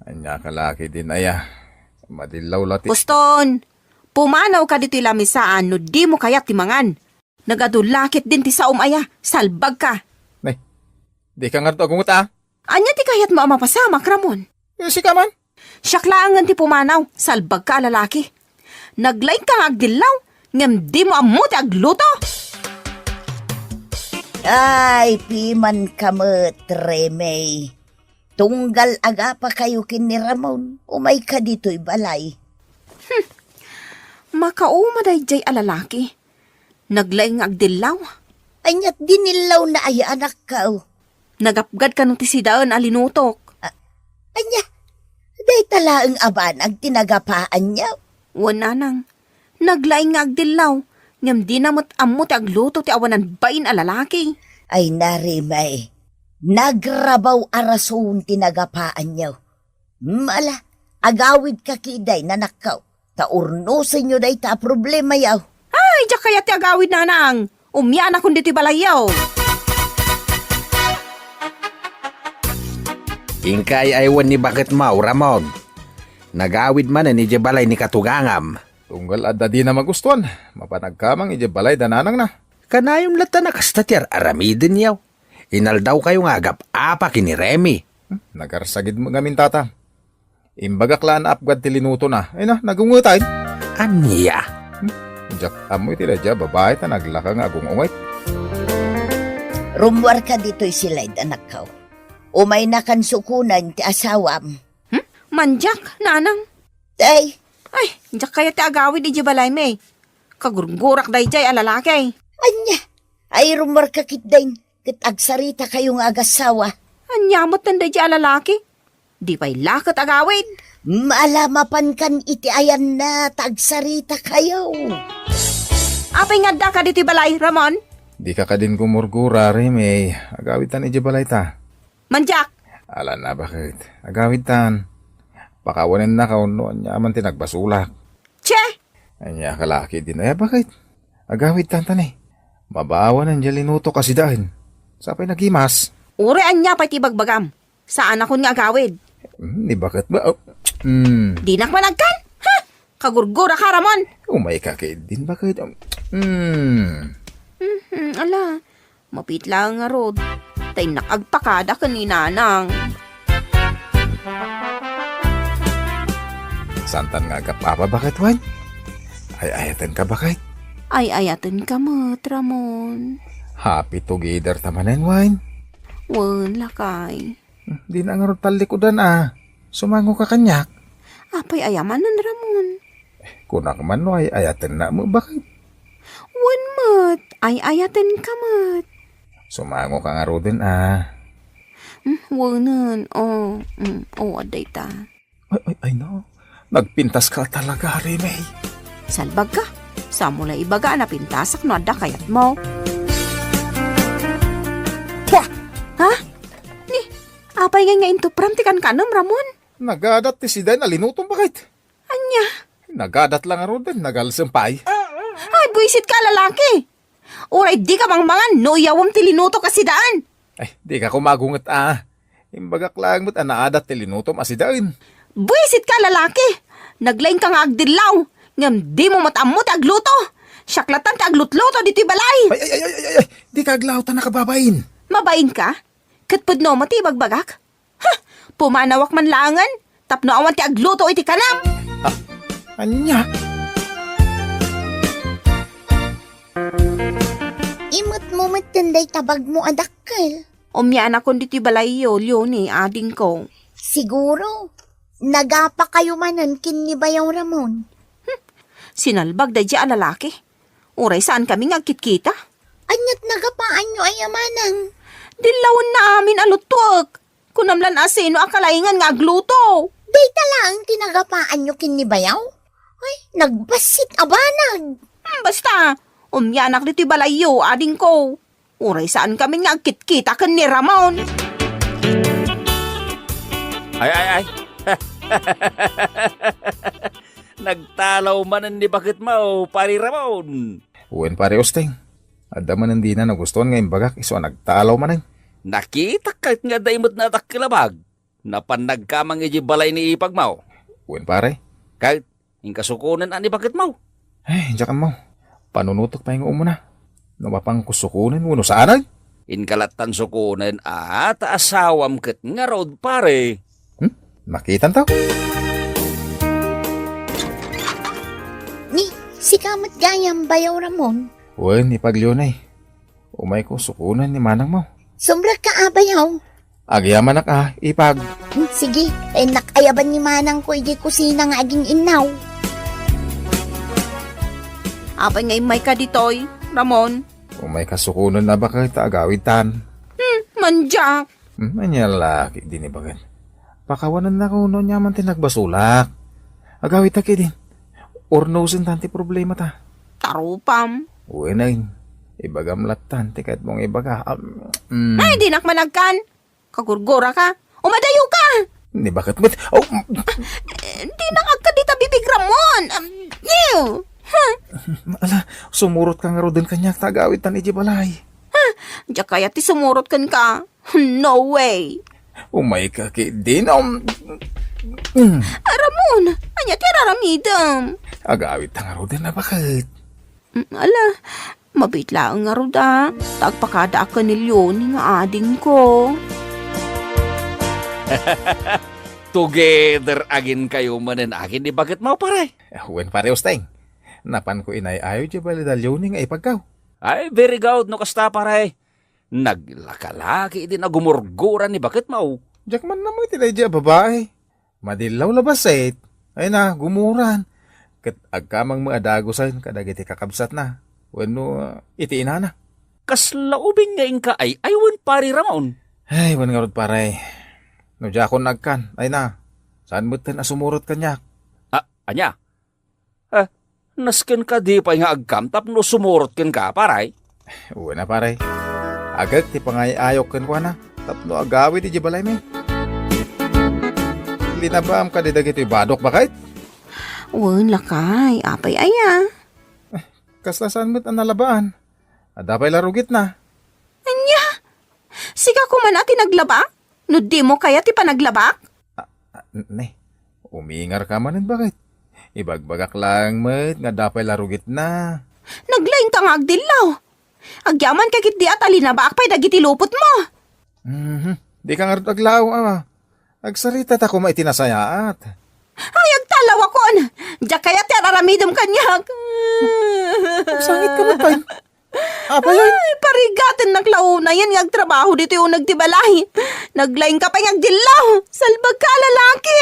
Ania ka la ketdin aya. Madillaw la ti Puston, pumanawka ditoy lamisaan no dimo kayat ti mangan. Nagadu la ketdin ti saom aya, salbagka. Nay, dika ngarud agunget a? Ania ti kayatmo a mapasamak, Ramon? Eh, sika man? Siak laengen ti pumanaw, salbagka a lalaki. Naglaingka nga agdillaw, ngem dimo ammo ti agluto. Ay, pimanka met, Remey. Tunggal agapakayo ken ni Ramon, umayka ditoy balay. Hmm. Makauma daydiay a lalaki. Naglaing nga agdillaw. Ania ti dinillawna aya, anakko? Nagapgad kano ti sidaen a linutok. A-, ania? Dayta laeng a banag ti nagapaanyo? Wen, nanang. Naglaing nga agdillaw, ngem dina met ammo ti agluto ti awanan bain a lalaki. Ay, Remey, nagrabaw a rason ti nagapaanyo. Mala, agawidka ketdin, anakko. Ta urnosenyo dayta a problemayo. Ay, diak kayat ti agawid, nanang. Umianakon ditoy balayyo. Inkay aywen ni baketmo, Ramon. Nagawid manen idiay balay ni katugangam. Tunggal adda dina magustuan, mapan agkamang idiay balay da nanangna. Kanayon latta a kasta ti ar-aramidenyo. Inaldawkayo nga agap-apa ken ni Remy. Hmm, nagarsagid met ngamin, tata. Imbagak la a naapgad ti linutona. Ay na, nagungetan. Ania? Hmm? Diak ammo iti daydiay a babai ta naglaka nga agung-ungayt. Rummuarka ditoy siled, anakko. Umaynakan sukonen ti asawam. Hmm? Mandiak, nanang? Ay. Ay, diak kayat ti agawid idiay balaymi. Kagurgurak daydiay a lalaki. Ania? Ay, rummuarka ketdin, ket agsaritakayo nga agassawa. Ania met daydiay a lalaki? Di pay la ket agawid. Mala, mapankan iti ayanna ta agsaritakayo. Apay nga addaka ditoy balay, Ramon? Dika kadin gumurgura, Remy. Agawidtan idiay balayta. Mandiak! Ala na, baket? Agawidtan. Pakawanennaka wenno ania man ti nagbasolak. Che! Ania ka la ketdin, ay, baket? Agawidtan ta ni. Mabawanen diay linutok a sidaen. Sapay nagimas. Uray ania pay ti ibagbagam. Saanakon nga agawid. Hmm, ni baket ba? Oh, hmm. Dinak man agkan? Ha? Kagurguraka, Ramon. Umayka ketdin, baket? Hmm. Mhm, ala. Mabiit laeng ngarud. Ta innak agpakada ken ni Nanang. Saantan nga agap-apa, baket, wen? Ay-ayatenka, baket? Ay-ayatenka met, Ramon. Happy together ta manen, wen? Wen, lakay. Dina ngarud tallikudan a. Sumangoka kaniak. Apay aya manen, Ramon? Kunak man no ay-ayatennak met, baket? Wen met, ay-ayatenka met. Sumangoka ngaruden a. Hmm, wenen, o. Hmm, o, adda ita. Ay, ay, ay, no. Nagpintaska talaga, Remey. Salbagka. Saanmo la ibaga a napintasak no adda kayatmo. Pua! Ha? Ni, apay ngay nga intupram ti kankanem, Ramon? Nagadat ti sidaen a linutom, baket? Ania? Nagadat la ngaruden, nagalsem pay. Ay, buisitka, lalaki! Uray dika mangmangan no iyawem ti linutok a sidaen. Ay, dika kumagunget a. Imbagak laeng met a naadat ti linutom a sidaen. Buisitka, lalaki! Naglaingka nga agdillaw, ngem dimo met ammo ti agluto. Siak lattan ti aglutluto ditoy balay. Ay, ay, ay, ay, ay, ay. Dika aglaw ta nakababain. Mabainka? Ket pudno met ti ibagbagak? Ha! Pumanawak man laengen tapno awan ti agluto iti kanam. Ah, ania? Imetmo metten dayta bagmo a dakkel. Umianakon ditoy balayyo, Leonie, adingko. Siguro, nagapakayo manen ken ni Bayaw Ramon. Hmm, sinalbag daydiay a lalaki. Uray saankami nga agkitkita. Aniat nagapaanyo aya manang? Dillawenna amin a luttuek. Kunam lan a sino a kalaingan nga agluto. Dayta laeng ti nagapaanyo ken ni Bayaw? Ay, nagbassit a banag. Hmm, basta, umianak ditoy balayyo, adingko. Uray saankami nga agkitkita ken ni Ramon. Ay, ay, ay. Nagtalaw manen ni baketmo, Pare Ramon. Wen, Pare Usteng. Adda manen dina nagustuan nga imbagak isu a nagtalaw manen. Nakitak ket nga adda met nadakkel a bag. Napan nagkamang idiay balay ni ipagmo. Wen, pare. Ket inka sukonen a ni baketmo. Ay, diak ammo. Panunotek pay nga umuna. No mapanko sukonen wenno saanen? Inka lattan sukonen a ta asawam ket ngarud, pare. Hmm? Makitan taw? Ni, sika met gayam, Bayaw Ramon. Wen, Ipag Leone. Umayko sukonen ni manangmo. Sumrekka a, Bayaw. Agyamanak a, Ipag. Hmm, sige, innak ayaban ni manangko idiay kusina nga agin-innaw. Apay nga immayka ditoy, Ramon? Umayka sukonen a baket ta agawidtan. Hmm, mandiak. Hmm, ania la ketdin ni baket? Pakawanennaka wenno ania man ti nagbasolak. Agawidta ketdin. Urnosentan ti problemata. Tarupam. Wen, ibagam lattan ti kayatmo nga ibaga. Am, mm. Ay, dinak man agkan. Kagurguraka. Umadayoka. Ni baket met? Oh, mm. Eh, dinak agkan dita bibig, Ramon. Am, ew. Huh. Ala, sumurotka ngaruden kaniak ta agawidtan idiay balay. Huh, diak kayat ti sumurot kenka. No way. Umayka ketdin, um, mm. Ah, Ramon, ania ti ar-aramidem? Agawidta ngaruden a baket. Mm, ala, mabiit laeng ngarud a, ta agpakadaak ken ni Leonie nga adingko. Together again kayo manen agin ni baketmo, pare. Eh, wen, Pare Usteng. Napanko inay-ayo diay balay da Leonie nga ipagkaw. Ay, very good no kasta, pare. Naglaka la ketdin a gumurgura ni baketmo. Diak man ammo iti daydiay a babai. Madillaw la bassit. Ay na, gumuran. Ket agkamang met a dagusen kadagiti kakabsatna wenno, ah, iti inana. Kasla ubing nga inka ay-ay wen, Pare Ramon? Ay, wen ngarud, pare. No diakon agkan, ay na, saan metten a sumurot kaniak? Ah, ania? Eh, nasken kadi pay nga agkam tapno sumurot kenka, pare? Wen a, pare. Agek ti pangay-ayok kenkuana tapno agawid idiay balaymi. Linabaam kadi dagitoy badok, baket? Wen, lakay. Apay aya? Kasla saan met a nalabaan. Adda pay la rugitna. Ania? Sika koma a ti naglaba? No dimo kayat ti panaglabak? Ah, ah, ne, umingarka manen, baket. Ibagbagak laeng met nga adda pay la rugitna. Naglaingka nga agdillaw. Agyamanka ketdi a ta linabaak pay dagiti lupotmo. Mhm. Dika ngarud aglaaw, ama. Agsaritata koma iti nasayaat. Ay, agtalawakon! Diak kayat ti ar-aramidem kaniak. Agsangitka met pay. Apay, ay? Ay, parigatennak la unayen nga agtrabaho ditoy uneg ti balay. Naglaingka pay nga agdillaw. Salbagka a lalaki!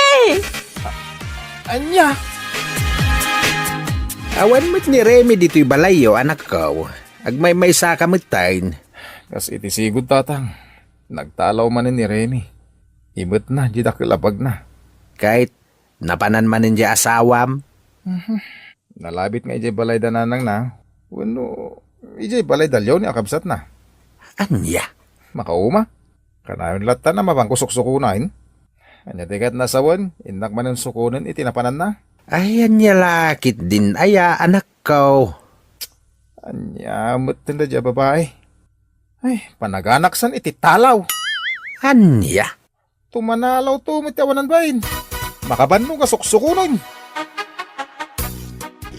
Ania? Awan met ni Remy ditoy balayyo, anakko. Agmaymaysaka metten. Kas iti sigud, tatang. Nagtalaw manen ni Remy. Imetna diay dakkel a bagna. Ket napanan manen diay asawam? Mhm. Nalabit nga idiay balay da nanangna, wenno idiay balay da Leonie a kabsatna. Ania? Makauma? Kanayon latta a mapanko suksukonen. Ania ti kayatna a sawen, innak manen sukonen iti napananna? Ay, ania la ketdin aya, anakko? Ania metten daydiay a babai? Ay, panaganaksan iti talaw. Ania? Tumanalaw to met ti awanan bain. Makabannog a suksukonen.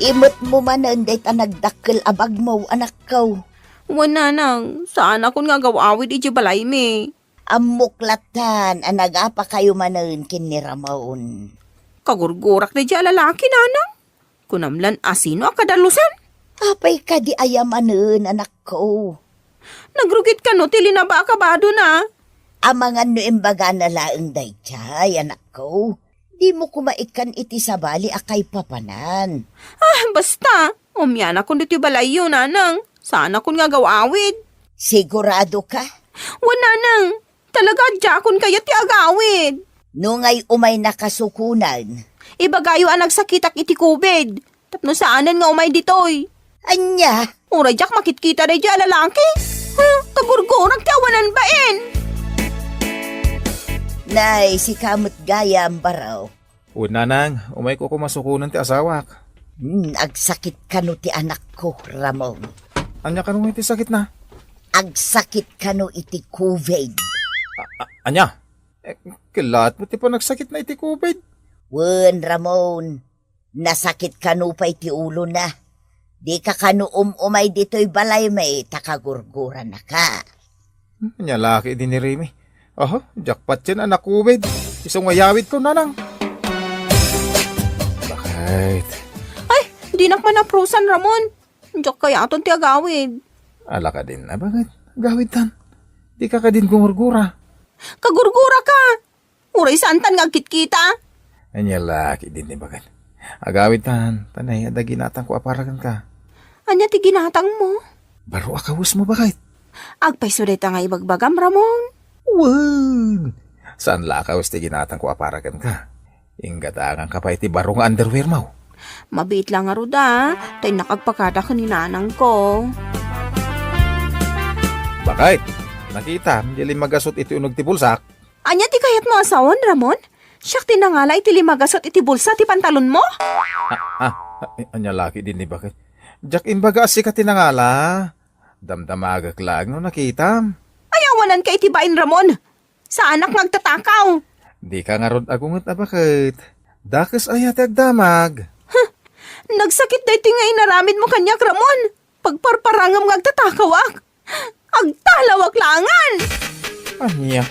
Imetmo manen dayta nagdakkel a bagmo, anakko. Wen, nanang, saanakon nga agaw-awid idiay balaymi. Ammok lattan a nagapakayo manen ken ni Ramon. Kagurgurak daydiay a lalaki, nanang. Kunam lan a sino a kadalusan? Apay kadi aya manen, anakko? Nagrugit kano ti linabaak a badona? Amangan no imbagana laeng daydiay, anakko. Dimo koma ikkan iti sabali a kaipapanan. Ah, basta. Umianakon ditoy balayyo, nanang. Saanakon nga agaw-awid. Sigurado ka? Wen, nanang. Talaga, diakon kayat ti agawid. No ngay umaynaka sukonen. Ibagayo a nagsakitak iti covid. Tapno saanen nga umay ditoy. Ania? Uray diak makitkita daydiay a lalaki. Huh, kagurgurak ti awanan bain. Nay, sika met gayam, baro. Wen, nanang, umayko koma sukonen ti asawak. Hmm, agsakit kano ti anakko, Ramon. Ania kano ngay ti sakitna? Agsakit kano iti covid. A-, a-, ania? Eh, kellaat met ti panagsakitna iti covid. Wen, Ramon, nasakit kano pay ti ulona. Dika kano um-umay ditoy balaymi ta kagurguranaka. Hmm, ania la ketdi ni Remy? Aha, diak patien a na-covid. Isu nga yawidko, nanang. Baket? Ay, dinak man aprusan, Ramon. Diak kayaton ti agawid. Ala kadin a, baket? Agawidtan. Dika kadin gumurgura. Kagurguraka. Uray saantan nga agkitkita. Ania la ketdin, baket? Agawidtan, ta nay, adda ginatangko a para kenka. Ania ti ginatangmo? Baro a kawesmo, baket. Agpayso dayta nga ibagbagam, Ramon. Wen! Saan la a kawes ti ginatangko a para kenka? Inggatanganka pay ti baro nga underwearmo. Mabiit la ngarud a, ta innak agpakada ken ni nanangko. Baket, nakitam, di limmagasut iti uneg ti bulsak. Ania ti kayatmo a sawen, Ramon? Siak ti nangala iti limmagasut iti bulsa ti pantalonmo? Ah, ah, ah, ania la ketdin, baket? Diak imbaga a sika ti nangala. Damdamagek laeng no nakitam. Ay, awananka iti bain, Ramon. Saanak nga agtatakaw. Dika ngarud agunget a, baket. Dakes aya ti agdamag. Huh! Nagsakit daytoy nga inaramidmo kaniak, Ramon. Pagparparangem nga agtatakawak. Agtalawak laengen! Ania?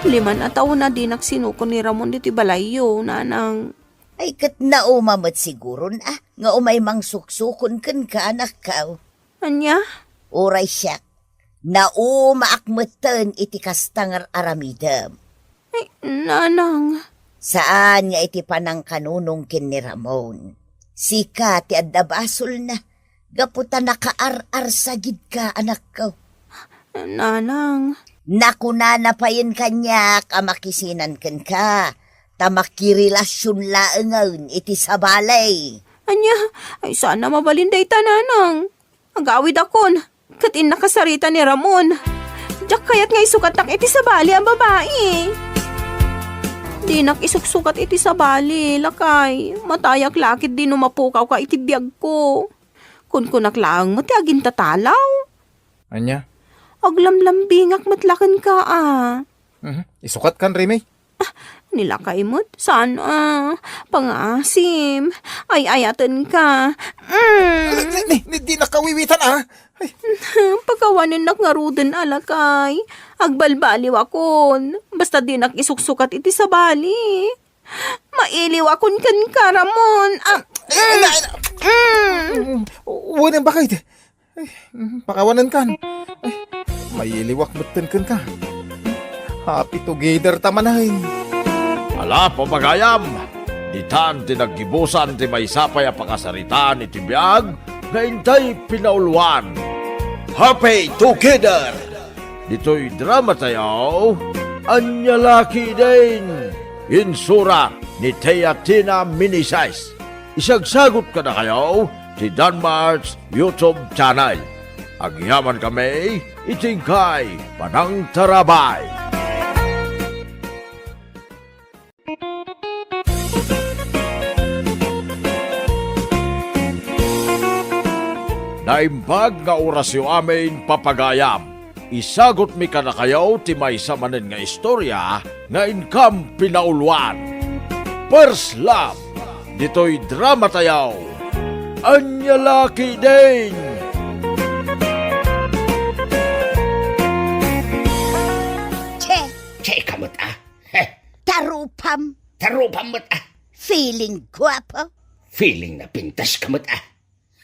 Lima a tawen a dinak sinukon ni Ramon ditoy balayyo, nanang. Ay, ket nauma met siguron a nga umay mangsuksukon kenka, anakko. Ania? Uray siak, naumaak metten iti kasta nga ar-aramidem. Ay, nanang. Saan nga iti panangkanunong ken ni Ramon. Sika ti adda basolna, gapu ta nakaar-arsagidka, anakko. Nanang. Nakunana payen kaniak a makisinnan kenka, ta makirelasion laengen iti sabali. Ania? Ay, saan a mabalin dayta, nanang. Agawidakon, ket innak a sarita ni Ramon. Diak kayat nga isukatnak iti sabali a babai. Dinak isuksukat iti sabali, lakay. Matayak la ketdi no mapukawka iti biagko. Kunkunak laeng met ti agintatalaw. Ania? Aglamlambingak met la kenka, a. Mhm. Isukatkan, Remy. Ni lakay met, saan a? Pangaasim. Ay-ayatenka. Mm. Ni, ni, ni, dinak kawiwitan, a. Ay. Pakawanennak ngaruden a, lakay. Agbalbaliwakon. Basta dinak isuksukat iti sabali. Mailiwakon kenka, Ramon. A, ay, ay, ay, ay. Mm. Mm. Wen, bakit? Ay, mm, pakawanenkan. Ay, mailiwak metten kenka. Happy together ta manen. Ala, pagayam, ditan ti naggibusan ti maysa pay a pakasaritaan iti biag nga intay pinauluan. Happy together! Ditoy dramatayo, Ania La Ketdin, insurat ni Teatina Meneses. Isagsagut kadakayo ti Danmart's YouTube channel. Agyamankami iti inkay panangtarabay. Naimbag nga orasyo amin, papagayam. Isagutmi kadakayo ti maysa manen nga istorya nga inkam pinauluan. First Love, ditoy dramatayo, Ania La Ketdin. Che! Che ka met, a? Heh. Tarupam. Tarupam met, a? Feeling guapo. Feeling napintas ka met, a?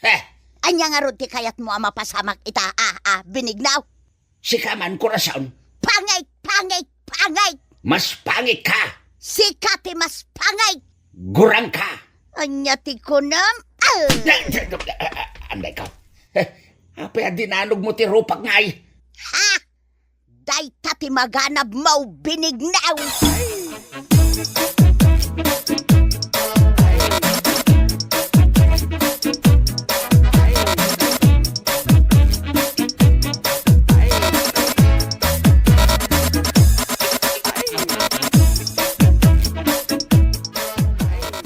Heh. Ania ngarud ti kayatmo a mapasamak ita, a, a, Benigno? Sika man, Corazon. Pangit, pangit, pangit! Mas pangit ka! Sika ti mas pangit! Gurang ka! Ania ti kunam? Al! Anday ka. Heh. Apay a dinanogmo ti rupak ngay? Ha? Dayta ti maganabmo, Benigno!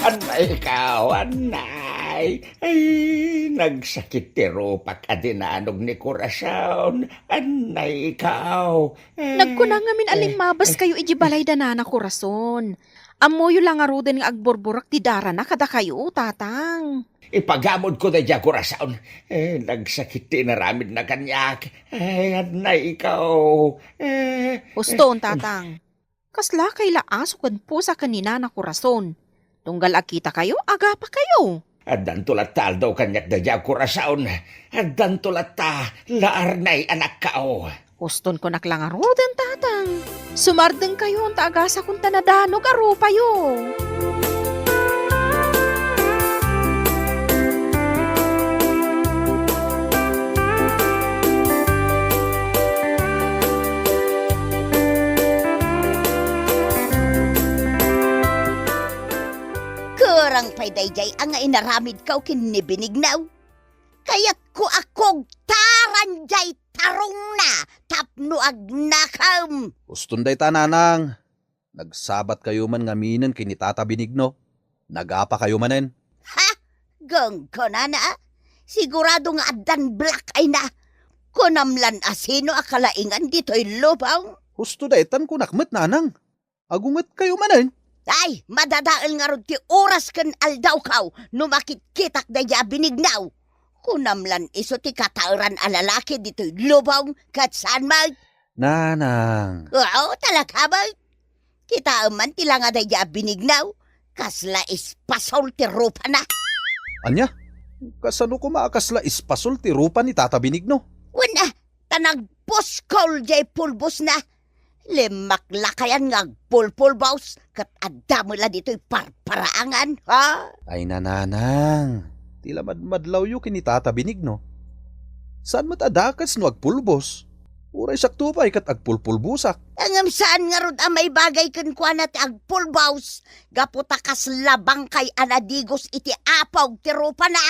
Anay ikaw, anay. Ay, nagsakit ti rupak a dinanog ni Corazon. Anay ikaw. Eh, nagkuna ngamin a eh, limmabas eh. Kayo iti balay da Nana Corazon. Ammoyo la ngaruden nga agburburek ti darana kadakayo, Tatang. Ipagamodko daydiay, Corazon. Eh, nagsakit ti inaramidna kaniak. Eh, anay ikaw. Eh, Huston, eh, Tatang. Kasla kay la aso ken pusa ken ni Nana Corazon. Tunggal agkitakayo, agapakayo. Addanto latta aldaw kaniak daydiay, Corazon. Addanto latta la arnay anakko. Huston kunak la ngaruden, Tatang. Sumardengkayon ta agasakon ta nadanog a rupayo. Kurang pay daydiay a nga inaramidko ken ni Benigno. Kayatko a kugtaran diay tarongna tapno agnakem. Huston dayta, Nanang. Nagsabatkayo man ngaminen ken ni Tata Benigno. Nagapakayo manen. Ha? Gangganana, a? Sigurado nga addan black eye na. Kunam lan a sino a kalaingan ditoy lubong? Husto daytan kunak met, Nanang. Agungetkayo manen. Ay, madadael ngarud ti oras ken aldawko no makitkitak daydiay a Benigno. Kunam lan isu ti kataeran a lalaki ditoy lubong ket saan met? Nanang. Oo, talaga met. Kitaem man ti langa daydiay a Benigno, kasla espasol ti rupana. Ania? Kasano koma a kasla espasol ti rupa ni Tata Benigno? Wen a, ta nagpuskol diay pulbosna. Limmaklakayan nga agpulpulbos, ket adda met la ditoy parparaangan, ha? Ay, Nanang, ti la madmadlawyo ken ni Tata Benigno. Saan met a dakes no agpulbos? Uray sakto pay ket agpulpulbosak. Ngem saan ngarud a maibagay kenkuana ti agpulbos, gapu ta kasla bangkay a nadigos iti apog ti rupana.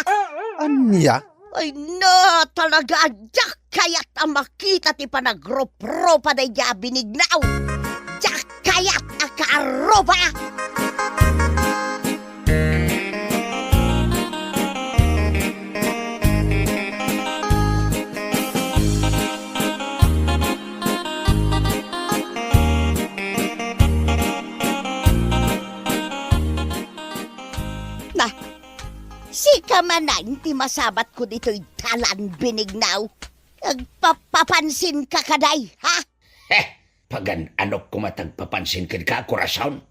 Ania? Ay na, talaga, diak kayat a makita ti panagrupropa daydiay a binignaw. Diak kayat a kaaruba. Na, sika manen ti masabatko ditoy dalan, binignaw. Agpapapansinka kadi, ha? He, pagan-anok koma ti agpapansin kenka, Corazon.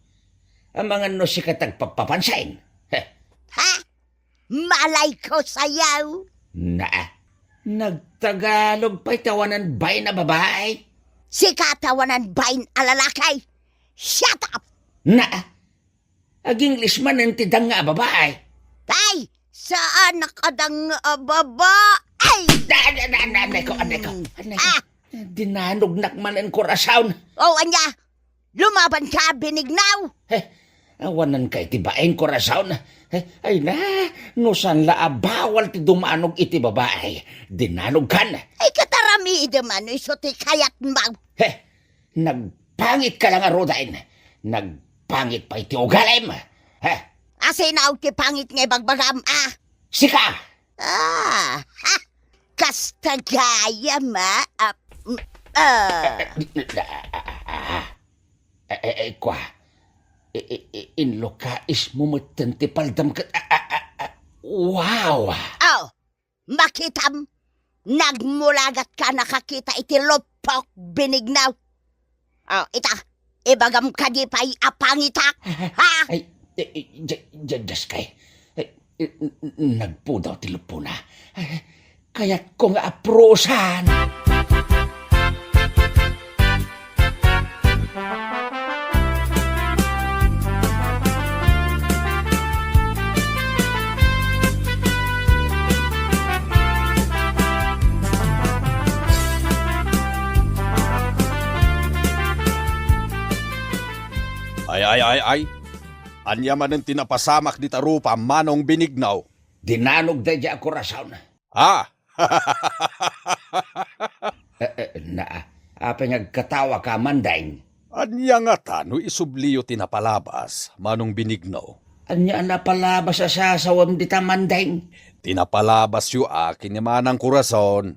Amangan no sika ti agpapapansin. He. Ha? Malayko sayo. Naa. Nagtagalog pay ti awanan bain a babai. Sika ti awanan bain a lalaki. Shut up! Naa. Ag-English manen ti danga a babai. Ay, saan a kadanga a babai? Da, da, da, da, aneko, aneko, aneko. Ah! Dinanognak manen, Corazon. Oh, ania? Lumabanka, binignaw? He, awananka iti bain, Corazon. He, ay na, no saan la a bawal ti dumanog iti babai, dinanogkan. Ay, ket aramidem no isu ti kayatmo. He, nagpangitka la ngaruden. Nagpangit pay ti ugalim. He. Asino ti pangit nga ibagbagam, a? Sika! Ah, ha! Kasta gayam, a? Ah, mm, ah. Eh, eh, eh, kua. I-, i-, i-, inlukais mo metten ti paldam ket, ah, ah, ah, ah. Wow! Oh, makitam? Nagmulagat ka nakakita iti luppok, binignaw. Oh, ita, ibagam kadi pay a pangitak, ha? Ay, eh, eh, ja-, ja-, Jaskay. Eh, eh, n-, n-, nagpudaw ti luppona. Eh, kayatko nga aprusan. Ay, ay, ay, ay. Ania manen ti napasamak dita rupa, Manong Benigno? Dinanog daydiay a Corazon. Ah! Eh, eh, na, apay nga agkatawaka, Mandeng? Ania ngata no isubliyo ti napalabas, Manong Benigno? Ania a napalabas a sasawem dita, Mandeng? Ti napalabasyo a ken ni Manang Corazon.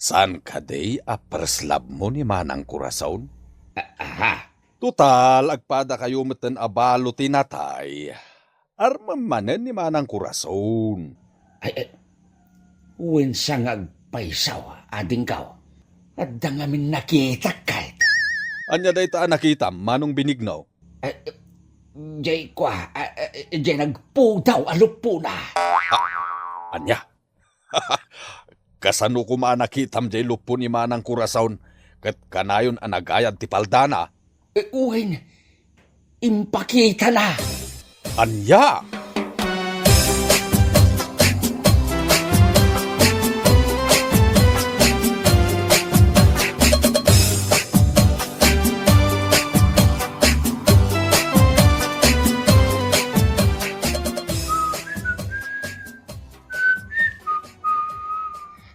Saan kadi a first love mo ni Manang Corazon? A-, aha. Total, agpadakayo metten a balo ti natay. Armem manen ni Manang Corazon. Ay, ay, wen sa nga agpaysaw, adingko. Adda ngamin nakitak, kayat. Ania dayta a nakitam, Manong Benigno? Ay, jay kua, ah, ah, jay nagpudaw a luppona. Ah, ania? Kasano koma a nakitam jay luppo ni Manang Corazon ket kanayon a nagayad ti paldana? Eh, wen, impakitana. Ania?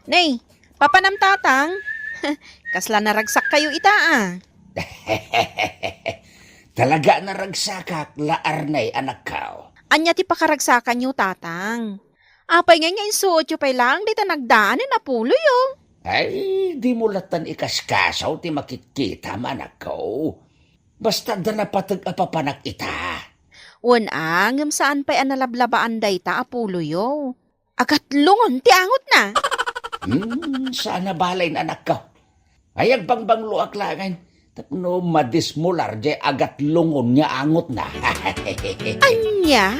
Nay, papanam, Tatang? Kasla naragsakkayo ita, a? Talaga a naragsakak, la Arnay, anakko. Ania ti pakaragsakanyo, Tatang? Apay ngay nga insuotyo pay laeng dayta nagdaanen a puloyo? Ay, dimo lattan ikaskaso ti makitkitam, anakko. Basta adda napateg a papanak ita. Wen a, ngem saan pay a nalablabaan dayta a puloyo. Agatlongon ti angotna. Hmm, saan a balayen, anakko. Ay, agbangbangloak laengen tapno madismular jay agatlongon nga angotna. Ania?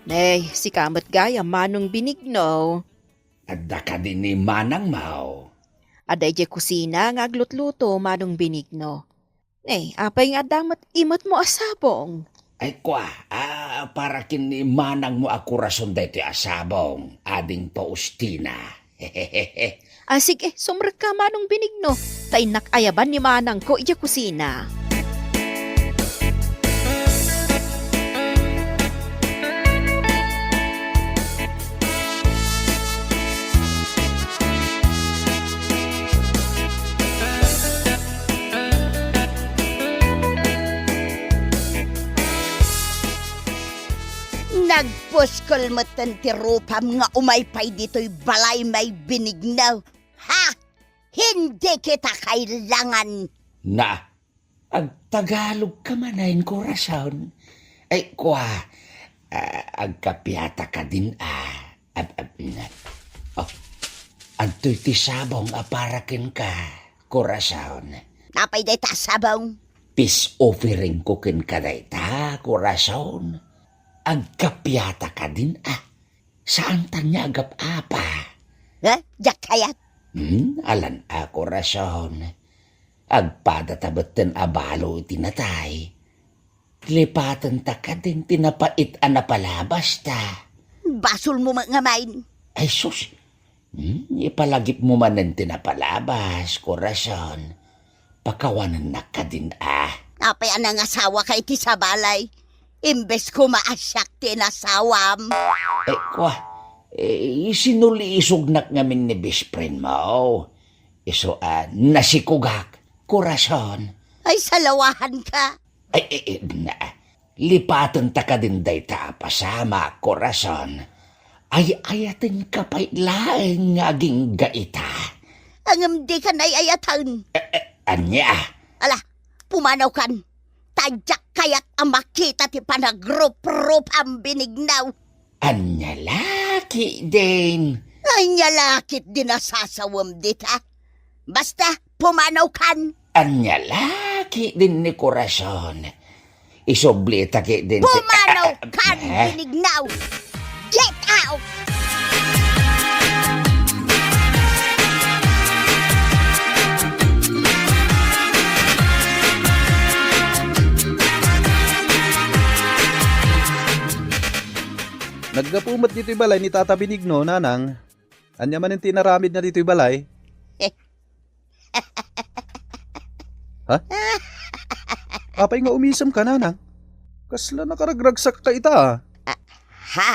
Nay, si Ka met gayam, Manong Benigno. Adda kadi ni manangmo? Adda idiay kusina nga aglutluto, Manong Benigno. Ne, apay nga adda met imetmo a sabong? Ay, kua, a, para ken ni manangmo a Corazon daytoy a sabong, Ading Faustina. Ah, sige, sumrekka, Manong Benigno, ta innak ayaban ni manangko idiay kusina. Nagpuskol metten ti rupam nga umay pay ditoy balay, Manong Benigno. Ha? Hindi kita kailangan. Na, agtagalog ka manen, Corazon. Ay, kua, ah, agkapiata kadin, ah. Ab-, ab-, na. Oh, adtoy ti sabong a para kenka, Corazon. Apay dayta a sabong? Peace offering ko kenka dayta, Corazon. Agkapiata kadin, ah. Saan tan nga agap-apa? Ha? Diak kayat. Hmm, alan a, Corazon. Agpadata metten a balo iti natay. Lipatenta kadin ti napait a napalabasta. Basolmo met ngamin. Ay, sus. Hmm, ipalagipmo manen ti napalabas, Corazon. Pakawanennak kadin, ah. Apay a nangasawaka iti sabali? Imbes koma a siak ti inasawam. Eh, kua, eh, sinulisognak ngamin ni best friendmo. Isu a nasikogak, Corazon. Ay, salawahanka. Ay, eh, eh, na, lipatenta kadin dayta a pasamak, Corazon. Ay-ayatenka pay laeng nga agingga ita. Ngem dikan ay-ayaten. Eh, eh, ania? Ala, pumanawkan. Ta diak kayat a makita ti panagruprupam, Benigno. Ania la ketdin? Ania la ketdin a sasawem dita? Basta, pumanawkan. Ania la ketdin ni Corazon? Isublita ketdin ti... Pumanawkan, eh? Benigno! Get out! Naggapu met ditoy balay ni Tata Benigno, Nanang. Ania manen ti inaramidna ditoy balay? Ha? Apay nga umisemka, Nanang? Kasla nakaragragsakka ita, ah. Ah, ha?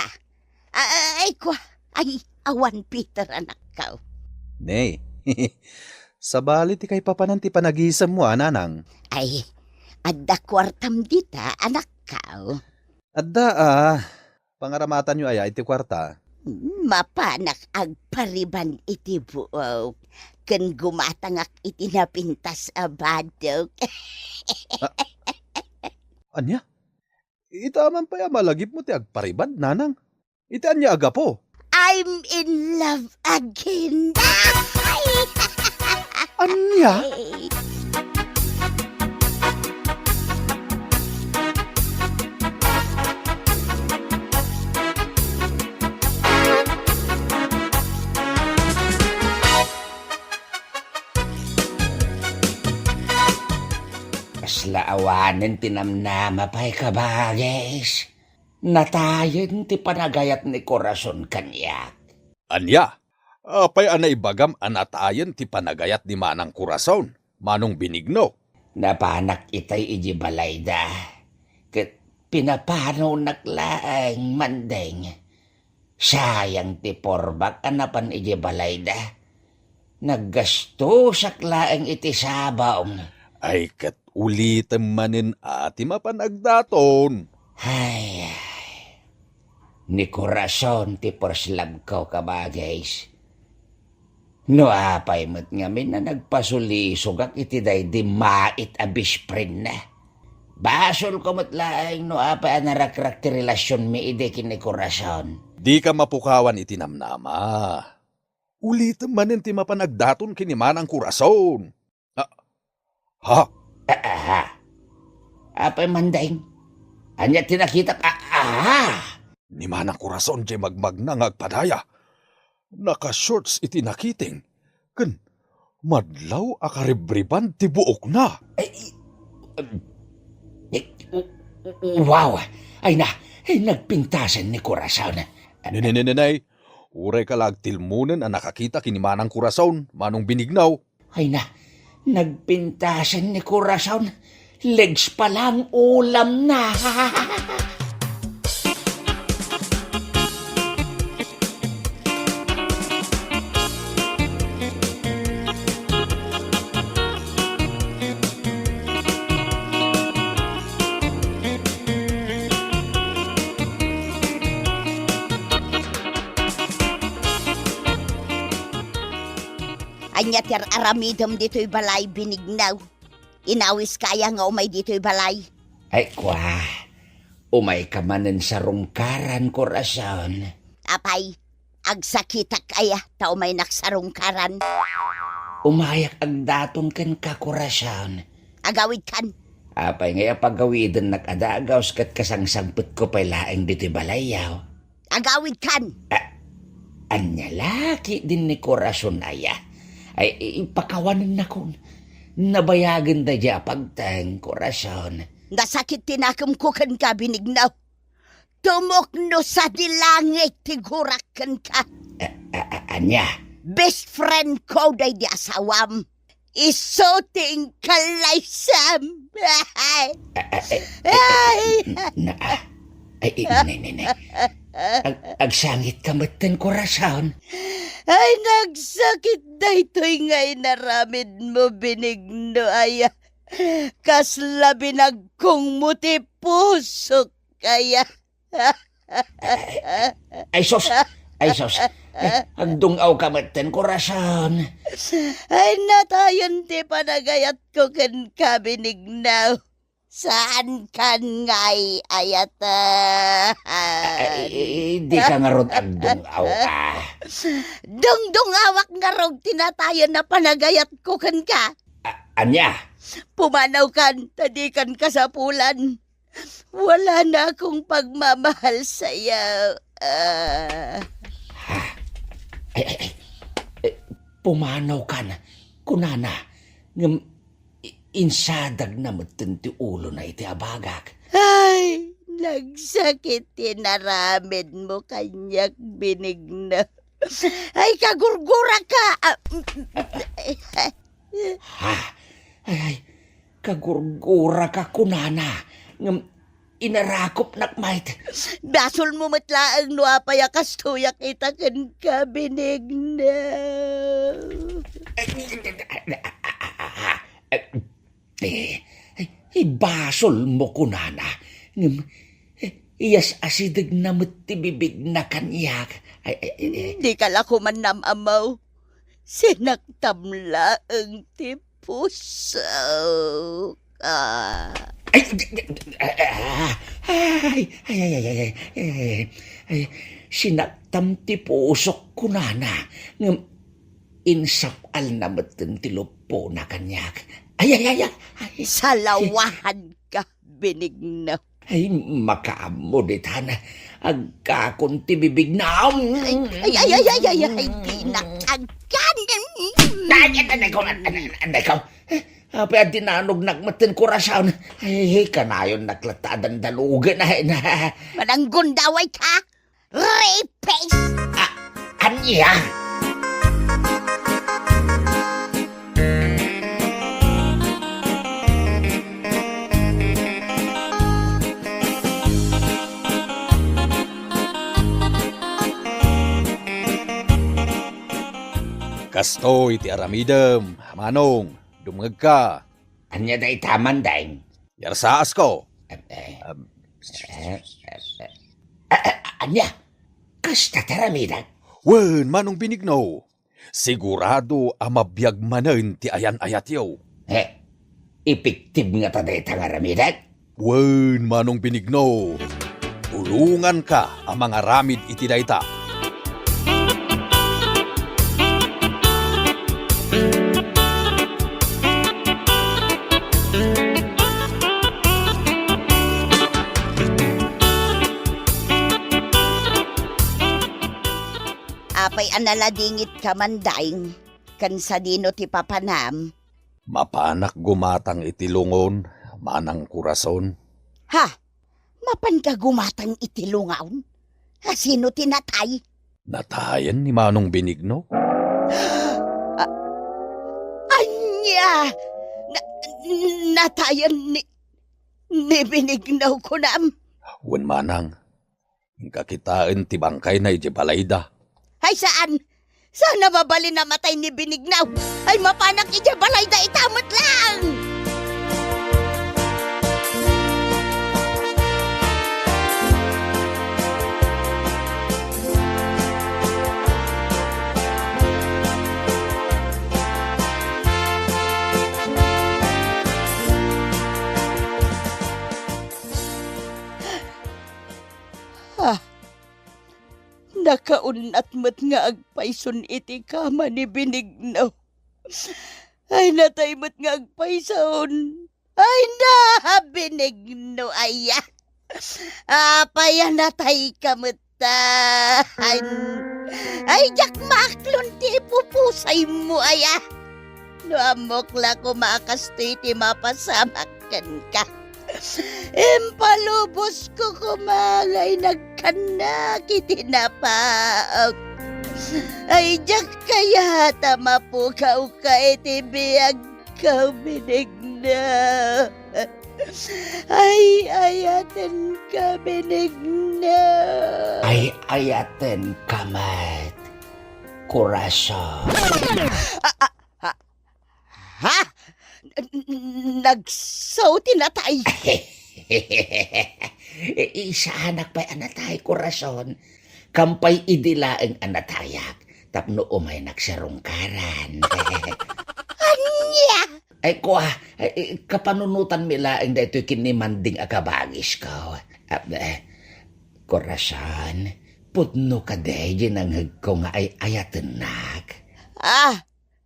Ah, ay, kua. Ay, awan, Peter, anakko. Ne. Sabali ti kaipapanan ti panagisemmo, a, Nanang. Ay, adda kuartam dita, anakko. Adda, a. Pangaramatanyo aya iti kuarta? Mapanak agpariban iti buok ken gumatangak iti napintas a badok. A-, ania? Ita man pay a malagipmo ti agpariban, Nanang? Iti ania a gapu? I'm in love again. Ania? Kasla awanen ti namnama pay, kabagis. Natayen ti panagayat ni Corazon kaniak. Ania? Apay a naibagam a natayen ti panagayat ni Manang Corazon, Manong Benigno? Napanak itay idiay balayda, ket pinapanonak laeng, Mandeng. Sayang ti purbak a napan idiay balayda. Naggastosak laeng iti sabong. Ay, ket ulitem manen a ti mapan agdaton. Ay, ay. Ni Corazon ti first love ko, kabagis. No apay met ngamin a nagpasulisogak iti daydi mait a best friend na. Basol ko met laeng no apay a narakrak ti relasionmi idi ken ni Corazon. Dika mapukawan iti namnama. Ulitem manen ti mapan agdaton ken ni Manang Corazon. Ah, ha? Ah, ah, ha? Apay, Mandeng? Ania ti nakitak? Ah, ah, ha? Ni Manang Corazon diay magmagna nga agpadaya. Naka-shorts iti nakiting, ken madlaw a karibriban ti buokna. Ay, um, eh, w-, w-, wow! Ay na, ay, nagpintasen ni Corazon. Ne, ne, ne, ne, ne. Uray ka la agtilmonen a nakakita ken ni Manang Corazon, Manong Benigno. Ay na, nagpintasen ni Corazon. Legs pa lang ulamna. Ania ti ar-aramidem ditoy balay, Benigno? Inawiska aya nga umay ditoy balay? Ay, kua, umayka manen sarungkaran, Corazon. Apay, agsakitak aya ta umaynak sarungkaran? Umayak agdaton kenka, Corazon. Agawidkan. Apay ngay a pagawidennak a dagus ket kasangsangpetko pay laeng ditoy balayyo? Agawidkan! A-, ania la ketdin ni Corazon aya? Ay, i-, ipakawanennakon. Nabayagen daydiay a pagteng, Corazon. Nasakit ti nakemko kenka, Benigno. Tumukno sadi langit ti gurak kenka. A-, a-, a-, ania? Best friend ko daydi asawam. Isu ti inkallaysam. Ay. A-, a-, a-, Ay. N-, na, ah. Ay, ay, ne, ne, ne. Ag-, agsangitka metten, Corazon. Ay, nagsakit daytoy nga inaramidmo, Benigno aya. Kasla binagkongmo ti pusok aya. Ay, sus! Ay, sus! Ay, agdung-awka metten, Corazon. Ay, natayon ti panagayatko kenka, Benigno. Saankan nga ay-ayatan. Ay, dika ngarud agdung-aw, ah. Dungdungawak ngarud ti natayon a panagayatko kenka. A-, ania? Pumanawkan, ta dikan kasapulan. Wala na akong pagmamahal sayo. Ah. Ha? Ay, ay, ay. Eh, pumanawkan, kunana, ngem i-, insadagna metten ti ulona iti abagak. Ay, nagsakit ti inaramidmo kaniak, Benigno. Ay, kagurguraka. Ah, Ha? Ay, ay, kagurguraka kunana, ngem inarakupnak met. Basolmo met laeng no apay a kastoyak ita kenka, Benigno. Eh, eh, ibasolmo kunana, ngem, eh, iyas-asidegna met ti bibigna kaniak. Ay, ay, ay, ay. Dika la koma nam-ammo. Sinaktam laeng ti pusok. Ah. Ay, ay, ay, ay, ay, ay, ay, ay, ay, ay, ay, sinaktam ti pusok kunana, ngem insap-alna metten ti luppona kaniak. Ay, ay, ay, ay, ay. Salawahanka, Benigno. Ay, makaammo ditan. Agkakon ti bibigna. Ay, ay, ay, ay, ay, ay, ay, dinak agkan. Ay, ay, ay, ay, ay, ay, ay, ay. Eh, apay a dinanognak metten, Corazon. Ay, kanayonnak latta a dandalugen, ay, na. Mananggunda way ka? Rapist! Ah, ania? Kastoy ti aramidem, Manong. Dumngegka. Ania dayta, Mandeng? Yarsaasko. Eh, eh. Am, eh, eh, eh. A-, a-, ania? Kasta ti aramidek? Wen, Manong Benigno. Sigurado a mabiag manen ti ayan-ayatyo. Eh, epektib ngata dayta nga aramidek? Wen, Manong Benigno. Tulonganka a mangaramid iti dayta. Apay a naladingitka man, Dayng? Ken sadino ti papanam? Mapanak gumatang iti lungon, Manang Corazon. Ha? Mapanka gumatang iti lungon? A, sino ti natay? Natayen ni Manong Benigno. A-, ania? Na-, natayen ni, ni Benigno, kunam? Wen, Manang. Inka kitaen ti bangkayna idiay balayda. Ay, saan? Saan a mabalin a matay ni Benigno? Ay, mapanak idiay balayda ita met laeng! Ah, nakaun-at met nga agpayson iti kama ni Benigno. Ay, natay met nga agpayson. Ay, na, Benigno, aya. Apay a natayka met ta? Ay, ay, diak maaklon ti ipupusaymo, aya. No ammok la koma a kastoy ti mapasamak kenka. Impalubosko koma nga inagkannak iti napaak. Ay, diak kayat a mapukawka iti biagko, Benigno. Ay, ayatenka, Benigno. Ay, ayatenka met, Corazon. A, a, Ha? Ha? N-, n-, nagsaw ti natay? Saanak pay a natay, Corazon. Kampay idi laeng a natayak tapno umaynak sarungkaran. Ania? Ay, kua, ay, kapanunotanmi laeng daytoy ken ni Manding a kabagisko. Ah, eh, Corazon, pudno kadi diay nangngegko nga ay-ayatennak? Ah,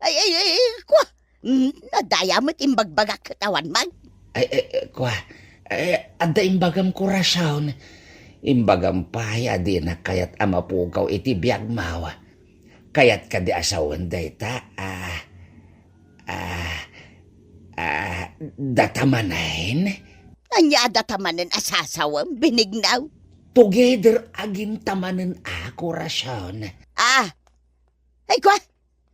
Ay, ay, ay, ay, kua, mm, nadaya met imbagbagak ket awan man. Ay, ay, ay, kua, ay, adda imbagam, Corazon. Imbagam pay a dinak kayat a mapukaw iti biagmo. Kayat kadi a sawen dayta, ah, ah, ah, data manen? Ania a data manen a sasawem, Benigno? Together again ta manen a, Corazon. Ah, Ay, kua,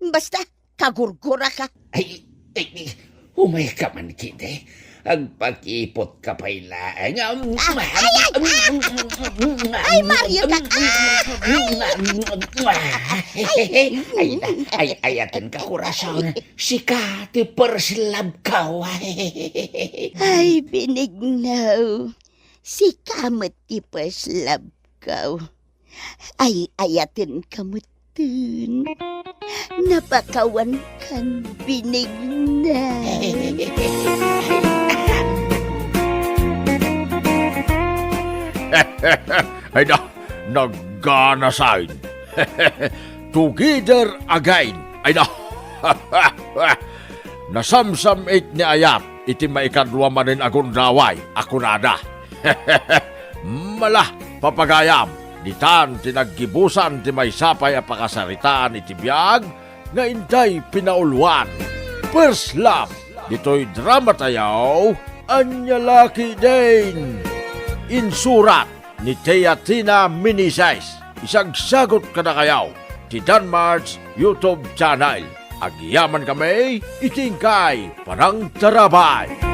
basta, kagurguraka. Ay, ay, ay, umayka man kidi. Agpakipotka pay laeng. Ah, ay, ay, ah! Ay, Mario ka! Ah! Ay, ay, na, ay, ayatenka, Corazon. Sika ti first love ko. Ay, Benigno. Sika met ti first love ko. Ay-ayatenka metten. Napakawankan, Benigno. Ay na, naganasain. Together again. Ay na. Nasamsam-it ni Ayat iti maikadua manen a gundaway a kunada. Mala, papagayam, ditan ti naggibusan ti maysa pay a pakasaritaan iti biag nga intay pinauluan. First Love, ditoy drama tayo, Ania La Ketdin. Insurat ni Teatina Meneses, isagsagut kadakayo ti Danmart's YouTube channel. Agyaman kami iti inkay panangtarabay.